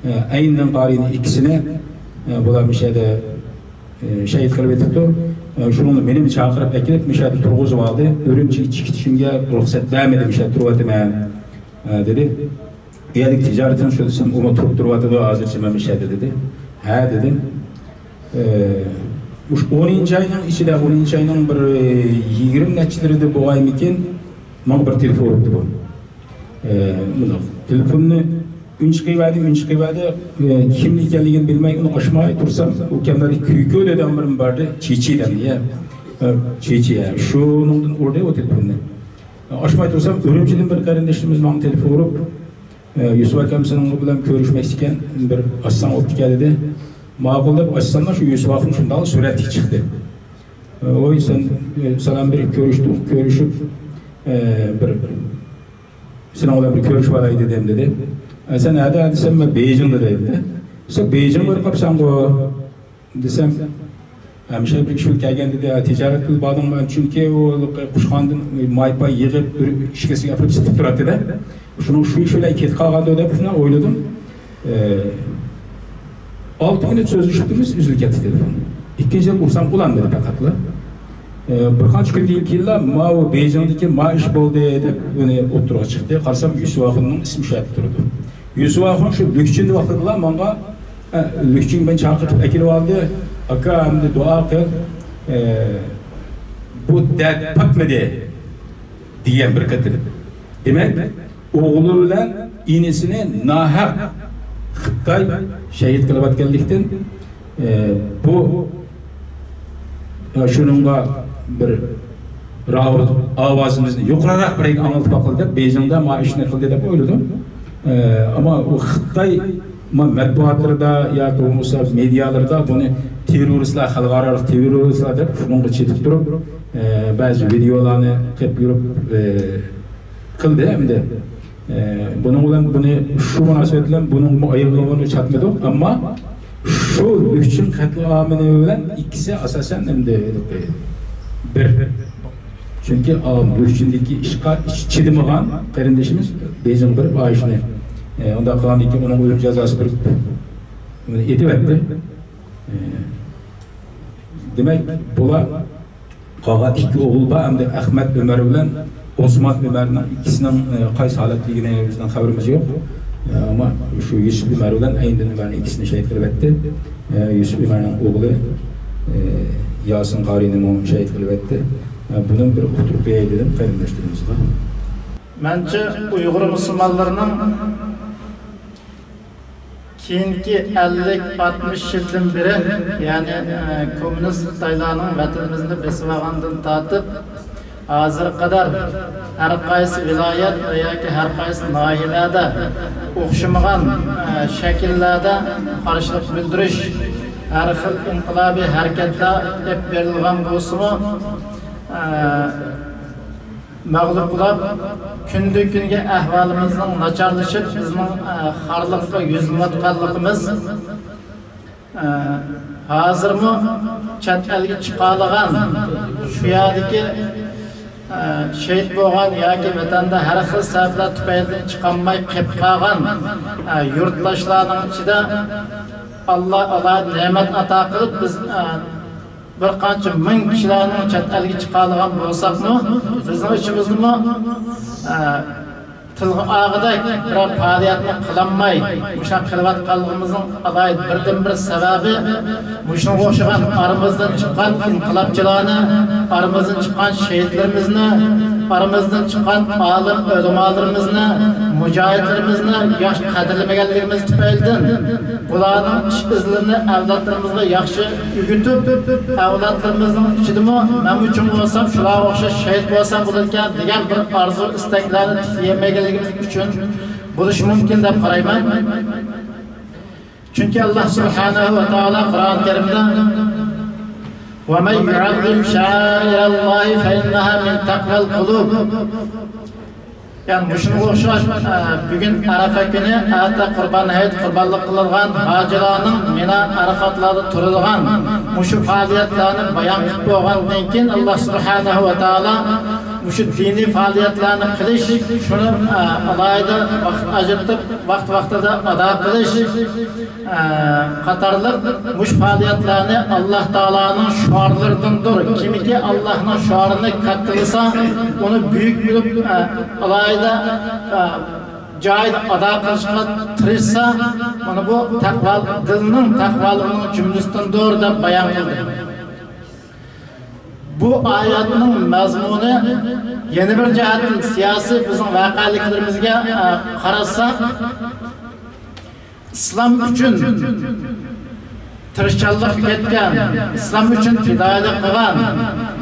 ئە، ئەينىدىن قارىينى ئىككىسىنى، ئە، بۇلار مۇشۇ يەردە، ئە، شېھىت قىلىپ ئېتىپتۇ. ئە، شۇنىڭ مېنىمۇ چاقىرىپ ئەكېلىپ، مۇشۇ يەردە تۇرغۇزۇۋالدى. ئۈرۈمچىگە چىقىشىمگە رۇخسەت بەرمىدى، مۇشۇ يەردە تۇرۇۋاتىمەن، ئە، دېدى. ئۇ يەردىكى تىجارىتىڭ شۇ دېسەم، ئۇمۇ تۇرۇپ تۇرۇۋاتىدۇ، ھازىرچە مەن مۇشۇ يەردە دېدى. ھە دېدىم. ئە، مۇشۇ ئونىنچى ئاينىڭ ئىچىدە، ئونىنچى ئاينىڭ بىر يىگىرمە نەچچىلىرىدە بولغايمىكىن، ماڭا بىر تېلېفون ئۇرۇپتۇ بۇ. ئە، مۇنداق، تېلېفوننى ئۈنچىقىۋەردى، ئۈنچىقىۋەردى. ئە، كىم ئىكەنلىكىنى بىلمەي، ئۇنى ئاچماي تۇرسام، ئۇ كەملەردە كۈيكۆ دەيدىغان بىرىم باردى، چىچى دەمدى، يا. ئە، چىچى، يا. شۇنىڭدىن ئۇردى ئۇ تېلېفوننى. ئاچماي تۇرسام، ئۈرۈمچىدىن بىر قېرىندىشىمىز ماڭا تېلېفون ئۇرۇپ، ئە، «يۈسۈپ ئاكام سېنىڭ بىلەن كۆرۈشمەكچىكەن، بىر ئاچساڭ بوپتىكەن» دېدى. ماقۇل دەپ ئاچساملا، شۇ يۈسۈپ ئاخۇن شۇنداق سۈرەتتە چىقتى. ئە، «ۋوي، سەن، ئە، سالام بېرىپ كۆرۈشتۇق، كۆرۈشۈپ، ئە، بىر سېنىڭ بىلەن بىر كۆرۈشۈپ ئالاي» دېدىم، دېدى. «ئە، سەن نەدە؟» دېسەم، «مەن بېيجىڭدا» دېدى. «سەن بېيجىڭغا بېرىپ قاپسەنغۇ؟» دېسەم، ھەمىشە بىر ئىش بىلەن كەلگەن دېدى، تىجارەت بىلەن باردىڭمۇ؟ چۈنكى ئۇ قۇشخانىدىن ماي-پاي يىغىپ، بىر ئىككىسىگە ئەپىرىپ سېتىپ تۇراتتى-دە. شۇنىڭ شۇ ئىش بىلەن كېتىپ قالغاندۇ دەپ شۇنداق ئويلىدىم. ئە، ئالتە مىنۇت سۆزلىشىپتىمىز، ئۈزۈلۈپ كەتتى تېلېفون. ئىككىنچى قېتىم ئۇرسام ئۇلانمىدى پەقەتلا. ئە، بىر قانچە كۈندىن كېيىنلا ماۋۇ بېيجىڭدىكى ما ئىش بولدى دەپ ئۇنى ئوتتۇرىغا چىقتى. قارىسام، يۈسۈپ ئاخۇننىڭ ئىسمى شۇ يەردە تۇرىدۇ. يۈسۈپ ئاخۇن شۇ لۈكچۈن ۋاقتىدىلا ماڭا، ئە، لۈكچۈنگە مېنى چاقىرتىپ ئەكېلىۋالدى. «ئاكا، ئەمدى دۇئا قىل، ئە، بۇ دەرد پاتمىدى» دېگەن بىر قېتىم. دېمەك، ئوغلى بىلەن ئىنىسىنى ناھەق خىتاي شېھىت قىلىۋەتكەنلىكتىن، ئە، بۇ، ئە، شۇنىڭغا بىر راۋۇز ئاۋازىمىزنى يۇقىرىراق بىرەيگە ئاڭلىتىپ باقىلى دەپ، بېيجىڭدا ما ئىشنى قىلدى دەپ ئويلىدىم. ئە، ئەمما ئۇ خىتاي ما مەتبۇئاتلىرىدا ياكى بولمىسا مېدىيالىرىدا بۇنى تېررورىستلار، خەلقئارالىق تېررورىستلار دەپ شۇنىڭغا چېتىپ تۇرۇپ، ئە، بەزى ۋىدېئولارنى قىلىپ يۈرۈپ، ئە، قىلدى ئەمدى. ئە، بۇنىڭ بىلەن بۇنى شۇ مۇناسىۋەت بىلەن بۇنىڭمۇ ئايىغىغا چاتمىدۇق، ئەمما شۇ لۈكچۈن قەتلىئامى بىلەن ئىككىسى ئاساسەن ئەمدى بىر. چۈنكى ئا، لۈكچۈندىكى ئىشقا ئىچ چىدىمىغان قېرىندىشىمىز بېيجىڭ بېرىپ ئا ئىشنى، ئە، ئۇنداق قىلغاندىن كېيىن ئۇنىڭ ئۆلۈم جازاسى بېرىپ ئېتىۋەتتى. ئە، دېمەك، بۇلار قالغان ئىككى ئوغۇل بار، ئەمدى ئەخمەت ئۆمەر بىلەن ئوسمان ئۆمەرنىڭ ئىككىسىنىڭ، ئە، قايسى ھالەتتىلىكىنى بىزنىڭ خەۋىرىمىز يوق. ئە، ئەمما شۇ يۈسۈپ ئۆمەر بىلەن ئەينىدىن ئۆمەرنىڭ ئىككىسىنى شېھىت قىلىۋەتتى. ئە، يۈسۈپ ئۆمەرنىڭ ئوغلى، ئە، ياسىن قارىينىمۇ شېھىت قىلىۋەتتى. ئە، بۇنى بىر ئۇقتۇرۇپ بېرەي دېدىم قېرىنداشلىرىمىزغا. مەنچە ئۇيغۇر مۇسۇلمانلىرىنىڭ كېيىنكى ئەللىك، ئاتمىش يىلدىن بېرى، يەنى، ئە، كوممۇنىست خىتايلارنىڭ ۋەتىنىمىزنى بېسىۋالغاندىن تارتىپ، ھازىرغا قەدەر ھەر قايسى ۋىلايەت ۋە ياكى ھەر قايسى ناھىيەلەردە ئوخشىمىغان، ئە، شەكىللەردە قارشىلىق بىلدۈرۈش، ھەر خىل ئىنقىلابىي ھەرىكەتلەر ئېلىپ بېرىلغان بولسىمۇ، ئە، مەغلۇپ بولاپ، كۈندىن-كۈنگە ئەھۋالىمىزنىڭ ناچارلىشىپ، بىزنىڭ، ئە، خارلىققا يۈزلىنىۋاتقانلىقىمىز، ئە، ھازىرمۇ چەت ئەلگە چىقالىغان، شۇ يەردىكى، ئە، شېھىت بولغان ياكى ۋەتەندە ھەر خىل سەۋەبلەر تۈپەيلىدىن چىقالماي قېلىپ قالغان، ئە، يۇرتداشلارنىڭ ئىچىدە ئاللا ئالاھىدە نېمەت ئاتا قىلىپ، بىز، ئە، بىر قانچە مىڭ كىشىلەرنىڭ چەت ئەلگە چىقالىغان بولساقمۇ، بىزنىڭ ئىچىمىزدىمۇ، ئە، تىلغا ئالغۇدەك بىرەر پائالىيەتنى قىلالماي، مۇشۇنداق قېلىۋاتقانلىقىمىزنىڭ ئالاھىدە بىردىنبىر سەۋەبى، مۇشۇنىڭغا ئوخشىغان ئارىمىزدىن چىققان ئىنقىلابچىلارنى، ئارىمىزدىن چىققان شېھىتلىرىمىزنى، ئارىمىزدىن چىققان ئالىم ئۆلىمالىرىمىزنى، مۇجاھىدلىرىمىزنى ياخشى قەدىرلىمىگەنلىكىمىز تۈپەيلىدىن، بۇلارنىڭ ئىش ئىزلىرىنى ئەۋلادلىرىمىزغا ياخشى ئۆگىتىپ، ئەۋلادلىرىمىزنىڭ ئىچىدىمۇ مەنمۇ چوڭ بولسام شۇلارغا ئوخشاش شېھىت بولسام بولىدىكەن دېگەن بىر ئارزۇ ئىستەكلەرنى تىكلىيەلمىگەنلىكىمىز ئۈچۈن بولۇشى مۇمكىن دەپ قارايمەن. چۈنكى ئاللا سۇبھانەھۇ ۋە تائالا قۇرئان كەرىمدە، «وَمَنْ يُعَظِّمْ شَعَائِرَ اللَّهِ فَإِنَّهَا مِنْ تَقْوَى الْقُلُوبِ» يەنى مۇشۇنىڭغا ئوخشاش، ئە، بۈگۈن ئەرەفە كۈنى، ئەتە قۇربان ھېيت، قۇربانلىق قىلىدىغان ھاجىلارنىڭ مىنا ئەرەفاتلاردا تۇرىدىغان مۇشۇ پائالىيەتلەرنى بايان قىلىپ بولغاندىن كېيىن، ئاللا سۇبھانەھۇ ۋە تائالا مۇشۇ دىنىي پائالىيەتلەرنى قىلىش، شۇنى، ئە، ئالاھىدە ۋاقىت ئاجرىتىپ، ۋاقىت-ۋاقتىدا ئادا قىلىش، ئە، قاتارلىق مۇشۇ پائالىيەتلەرنى ئاللاھ تائالانىڭ شوئارلىرىدىندۇر. كىمكى ئاللاھنىڭ شوئارىنى كاتتىلىسا، ئۇنى بۈيۈك بىلىپ، ئە، ئالاھىدە، ئە، جايىدا ئادا قىلىشقا تىرىشسا، مانا بۇ تەقۋا، دىلنىڭ تەقۋالىقىنىڭ جۈملىسىدىندۇر، دەپ بايان قىلدى. بۇ ئايەتنىڭ مەزمۇنى يەنە بىر جەھەتتىن سىياسىي بىزنىڭ ۋەقەلىكلىرىمىزگە، ئە، قارىساق، ئىسلام ئۈچۈن تىرىشچانلىق كۆرسەتكەن، ئىسلام ئۈچۈن پىدائىيلىق قىلغان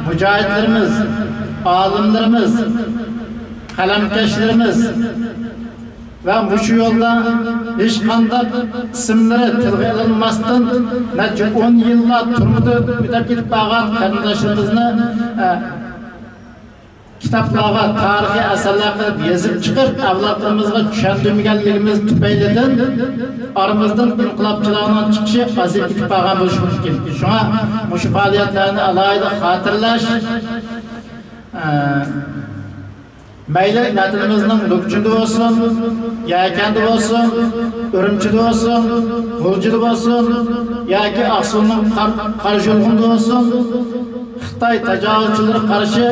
مۇجاھىدلىرىمىز، ئالىملىرىمىز، قەلەمكەشلىرىمىز، ۋە مۇشۇ يولدا ھېچقانداق ئىسىملىرى تىلغا ئېلىنماستىن نەچچە ئون يىللار تۈرمىدە مۇددەت كېتىپ قالغان قېرىنداشلىرىمىزنى، ئە، كىتابلارغا، تارىخىي ئەسەرلەر قىلىپ يېزىپ چىقىپ، ئەۋلادلىرىمىزغا چۈشەندۈرمىگەنلىكىمىز تۈپەيلىدىن ئارىمىزدىن ئىنقىلابچىلارنىڭ چىقىشى ئازىيىپ كېتىپ قالغان بولۇشى مۇمكىن. شۇڭا مۇشۇ پائالىيەتلەرنى ئالاھىدە خاتىرىلەش، ئە، مەيلى ۋەتىنىمىزنىڭ لوكچۇندا بولسۇن، يەكەندە بولسۇن، ئۈرۈمچىدە بولسۇن، غۇلجىدا بولسۇن ياكى ئاقسۇنىڭ قار-، قاراشويلۇقىنىدا بولسۇن، خىتاي تاجاۋۇزچىلىرىغا قارشى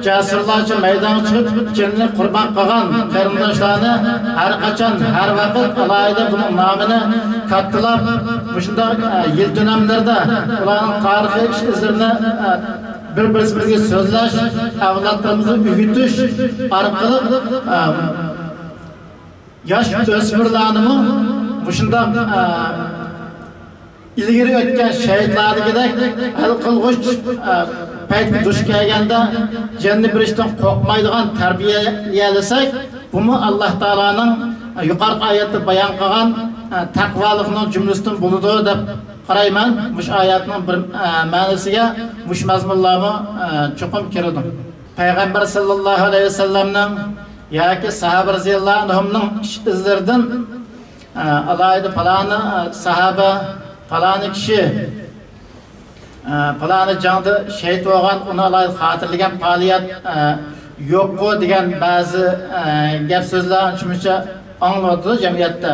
جەسۇرلارچە مەيدانغا چىقىپ، جېنىنى قۇربان قىلغان قېرىنداشلارنى ھەر قاچان، ھەر ۋاقىت ئالاھىدە بۇنىڭ نامىنى كاتتىلاپ، مۇشۇنداق، ئە، يىل دۆلەملىرىدە ئۇلارنىڭ تارىخىي ئىش ئىزلىرىنى، ئە، بىر-بىرسىمىزگە سۆزلەش، ئەۋلادلىرىمىزنى ئۆگىتىش ئارقىلىق، ئە، ياش ئۆسمۈرلەرنىمۇ مۇشۇنداق، ئە، ئىلگىرى ئۆتكەن شەھىدلەردىكىدەك ھەل قىلغۇچ، ئە، پەيتكە دۇچ كەلگەندە جېنىنى بېرىشتىن قورقمايدىغان تەربىيەلىيەلىسەك، بۇمۇ ئاللاھ تائالانىڭ، ئە، يۇقىرىقى ئايەتتە بايان قىلغان، ئە، تەقۋالىقنىڭ جۈملىسىدىن بولىدۇ دەپ قارايمەن. مۇشۇ ئايەتنىڭ بىر، ئە، مەنىسىگە مۇشۇ مەزمۇنلارمۇ، ئە، چوقۇم كىرىدۇ. پەيغەمبەر ساللاللاھۇ ئەلەيھى ۋەسەللەمنىڭ ياكى ساھابە رەزىياللاھۇ ئەنھۇمنىڭ ئىش ئىزلىرىدىن، ئە، ئالاھىدە پالانى، ئە، ساھابە، پالانى كىشى، ئە، پالانى جەڭدە شېھىت بولغان، ئۇنى ئالاھىدە خاتىرىلىگەن پائالىيەت، ئە، يوققۇ دېگەن بەزى، ئە، گەپ سۆزلەر ئانچە-مۇنچە ئاڭلىنىۋاتىدۇ جەمئىيەتتە.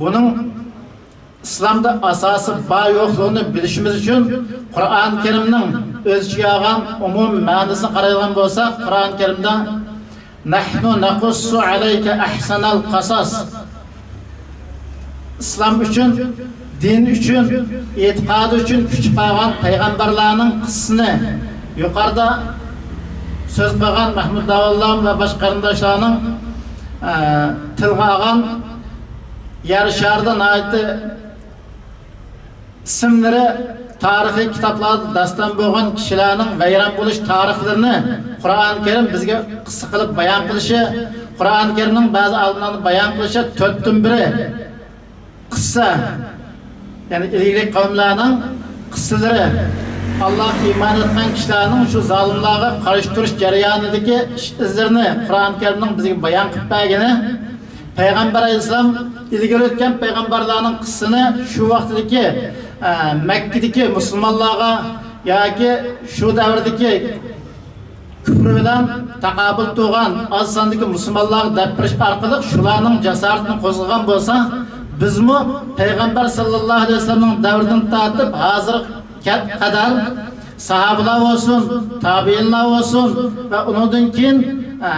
بۇنىڭ ئىسلامدا ئاساسى بار يوقلۇقىنى بىلىشىمىز ئۈچۈن، قۇرئان كەرىمنىڭ ئۆز ئىچىگە ئالغان ئومۇمىي مەنىسىنى قارايدىغان بولساق، قۇرئان كەرىمدە، نەھنۇ نەقۇسسۇ ئەلەيكە ئەھسەنەل قەسەس. ئىسلام ئۈچۈن، دىن ئۈچۈن، ئېتىقادى ئۈچۈن كۈچ چىقارغان پەيغەمبەرلەرنىڭ قىسسىسىنى يۇقىرىدا سۆز قىلغان مەھمۇد داۋانلام ۋە باشقا قېرىنداشلارنىڭ، ئە، تىلغا ئالغان يەر شارىدا ناھايىتى ئىسىملىرى تارىخىي كىتابلاردا داستان بولغان كىشىلەرنىڭ ۋەيران بولۇش تارىخلىرىنى قۇرئان كەرىم بىزگە قىسسە قىلىپ بايان قىلىشى، قۇرئان كەرىمنىڭ بەزى ئالىملارنىڭ بايان قىلىشى تۆتتىن بىرى قىسسە، يەنى ئىلگىرى قەۋملەرنىڭ قىسسىلىرى، ئاللاھقا ئىمان ئېيتقان كىشىلەرنىڭ شۇ زالىملارغا قارشى تۇرۇش جەريانىدىكى ئىش ئىزلىرىنى قۇرئان كەرىمنىڭ بىزگە بايان قىلىپ بەرگىنى، پەيغەمبەر ئەلەيھىسسالام ئىلگىرى ئۆتكەن پەيغەمبەرلەرنىڭ قىسسىسىنى شۇ ۋاقتىدىكى، ئە، مەككىدىكى مۇسۇلمانلارغا ياكى شۇ دەۋردىكى كۇپر بىلەن تاقابىل تۇرغان ئاز ساندىكى مۇسۇلمانلارغا دەپ بېرىش ئارقىلىق شۇلارنىڭ جاسارىتىنى قوزغىغان بولسا، بىزمۇ پەيغەمبەر ساللاللاھۇ ئەلەيھى ۋەسەللەمنىڭ دەۋرىدىن تارتىپ ھازىرغا قەدەر ساھابىلار بولسۇن، تابىئىنلار بولسۇن ۋە ئۇنىڭدىن كېيىن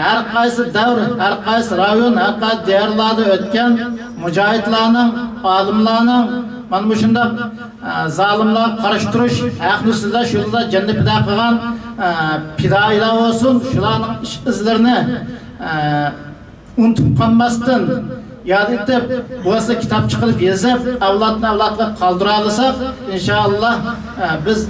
ھەر قايسى دەۋر، ھەر قايسى رايون، ھەر قايسى دىيارلاردا ئۆتكەن مۇجاھىدلارنىڭ، ئالىملارنىڭ مانا مۇشۇنداق، ئە، زالىملارغا قارشى تۇرۇش، ھەقنى سۆزلەش يولىدا جېنىنى پىدا قىلغان، ئە، پىدائىيلار بولسۇن، شۇلارنىڭ ئىش ئىزلىرىنى، ئە، ئۇنتۇپ قالماستىن ياد ئېتىپ، بولمىسا كىتابچە قىلىپ يېزىپ، ئەۋلادتىن ئەۋلادقا قالدۇرالىساق، ئىنشائاللا، ئە، بىز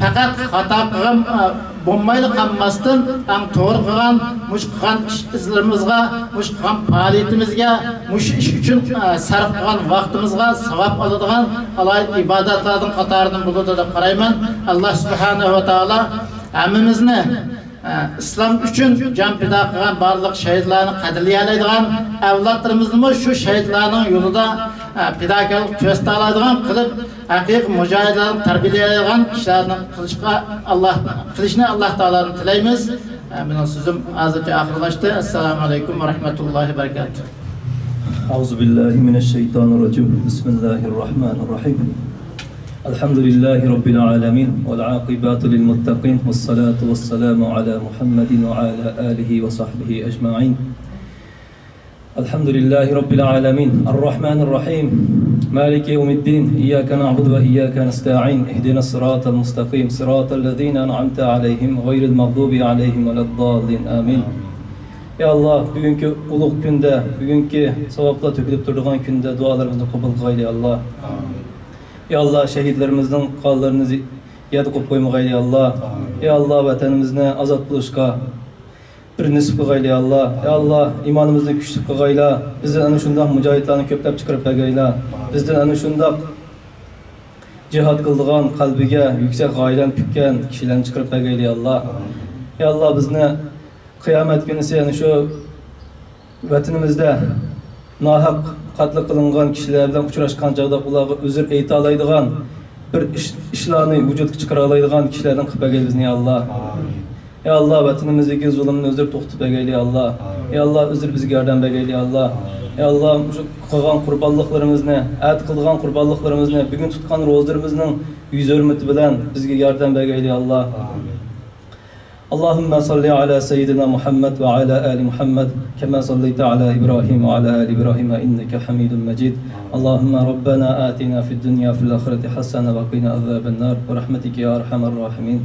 پەقەت خاتا قىلغان، ئە، بولمايلا قالماستىن، ئەڭ توغرا قىلغان، مۇشۇ قىلغان ئىش ئىزلىرىمىزغا، مۇشۇ قىلغان پائالىيىتىمىزگە، مۇشۇ ئىش ئۈچۈن، ئە، سەرپ قىلغان ۋاقتىمىزغا ساۋاب ئالىدىغان ئالاھىدە ئىبادەتلەردىن قاتارىدىن بولىدۇ دەپ قارايمەن. ئاللا سۇبھانەھۇ ۋە تائالا ھەممىمىزنى ئىسلام ئۈچۈن جان پىدا قىلغان بارلىق شەھىدلەرنى قەدىرلىيەلەيدىغان، ئەۋلادلىرىمىزنىمۇ شۇ شەھىدلەرنىڭ يولىدا، پىداكارلىق كۆرسىتەلەيدىغان قىلىپ، ھەقىقىي مۇجاھىدلارنى تەربىيەلەيدىغان كىشىلەردىن قىلىشقا ئاللاھ، قىلىشنى ئاللاھ تائالادىن تىلەيمىز. مېنىڭ سۆزۈم ھازىرچە ئاخىرلاشتى. ئەسسالامۇ ئەلەيكۇم ۋە رەھمەتۇللاھى ۋە بەرىكاتۇھ. أعوذ بالله من الشيطان الرجيم. بسم الله الرحمن الرحيم. الحمد لله رب العالمين، والعاقبة للمتقين، والصلاة والسلام على محمد وعلى آله وصحبه أجمعين. الحمد لله رب العالمين، الرحمن الرحيم، مالك يوم الدين، إياك نعبد وإياك نستعين، اهدنا الصراط المستقيم، صراط الذين أنعمت عليهم، غير المغضوب عليهم ولا الضالين، آمين. يا الله، بۈگۈنكى ئۇلۇغ كۈندە، بۈگۈنكى ساۋابلار تۆكۈلۈپ تۇرىدىغان كۈندە دۇئالىرىمىزنى قوبۇل قىلغايلى، يا الله. يا الله، شەھىدلىرىمىزنىڭ قانلىرىنى زى-، يەردە قويۇپ قويمىغايلى، يا الله. يا الله، ۋەتىنىمىزنى ئازاد قىلىشقا بىر نېسىپ قىلغايلى، يا الله. يا الله، ئىمانىمىزنى كۈچلۈك قىلغايلا. بىزدىن ئەنە شۇنداق مۇجاھىدلارنى كۆپلەپ چىقىرىپ بەرگەيلا. بىزدىن ئەنە شۇنداق جىھاد قىلىدىغان، قەلبىگە يۈكسەك غايىلەرنى پۈككەن كىشىلەرنى چىقىرىپ بەرگەيلى، يا الله. يا الله، بىزنى قىيامەت كۈنىسى ئەنە شۇ ۋەتىنىمىزدە ناھەق قەتل قىلىنغان كىشىلەر بىلەن ئۇچراشقان چاغدا ئۇلارغا ئۆزۈر ئېيتالايدىغان بىر ئىش، ئىشلارنى ۋۇجۇدقا چىقىرالايدىغان كىشىلەردىن قىلىپ بەرگەيلى بىزنى، يا الله. يا الله، ۋەتىنىمىزدىكى زۇلۇمنى ئۆزلىرى توختىتىپ بەرگەيلى، يا الله. يا الله، ئۆزلىرى بىزگە ياردەم بەرگەيلى، يا الله. يا الله، مۇشۇ قىلغان قۇربانلىقلىرىمىزنى، ئەتە قىلىدىغان قۇربانلىقلىرىمىزنى، بۈگۈن تۇتقان روزىلىرىمىزنىڭ يۈز ھۆرمىتى بىلەن بىزگە ياردەم بەرگەيلى، يا الله. اللهم صل على سيدنا محمد وعلى آل محمد كما صليت على إبراهيم وعلى آل إبراهيم إنك حميد مجيد. اللهم ربنا آتنا في الدنيا وفي الآخرة حسنة وقنا عذاب النار برحمتك يا أرحم الراحمين.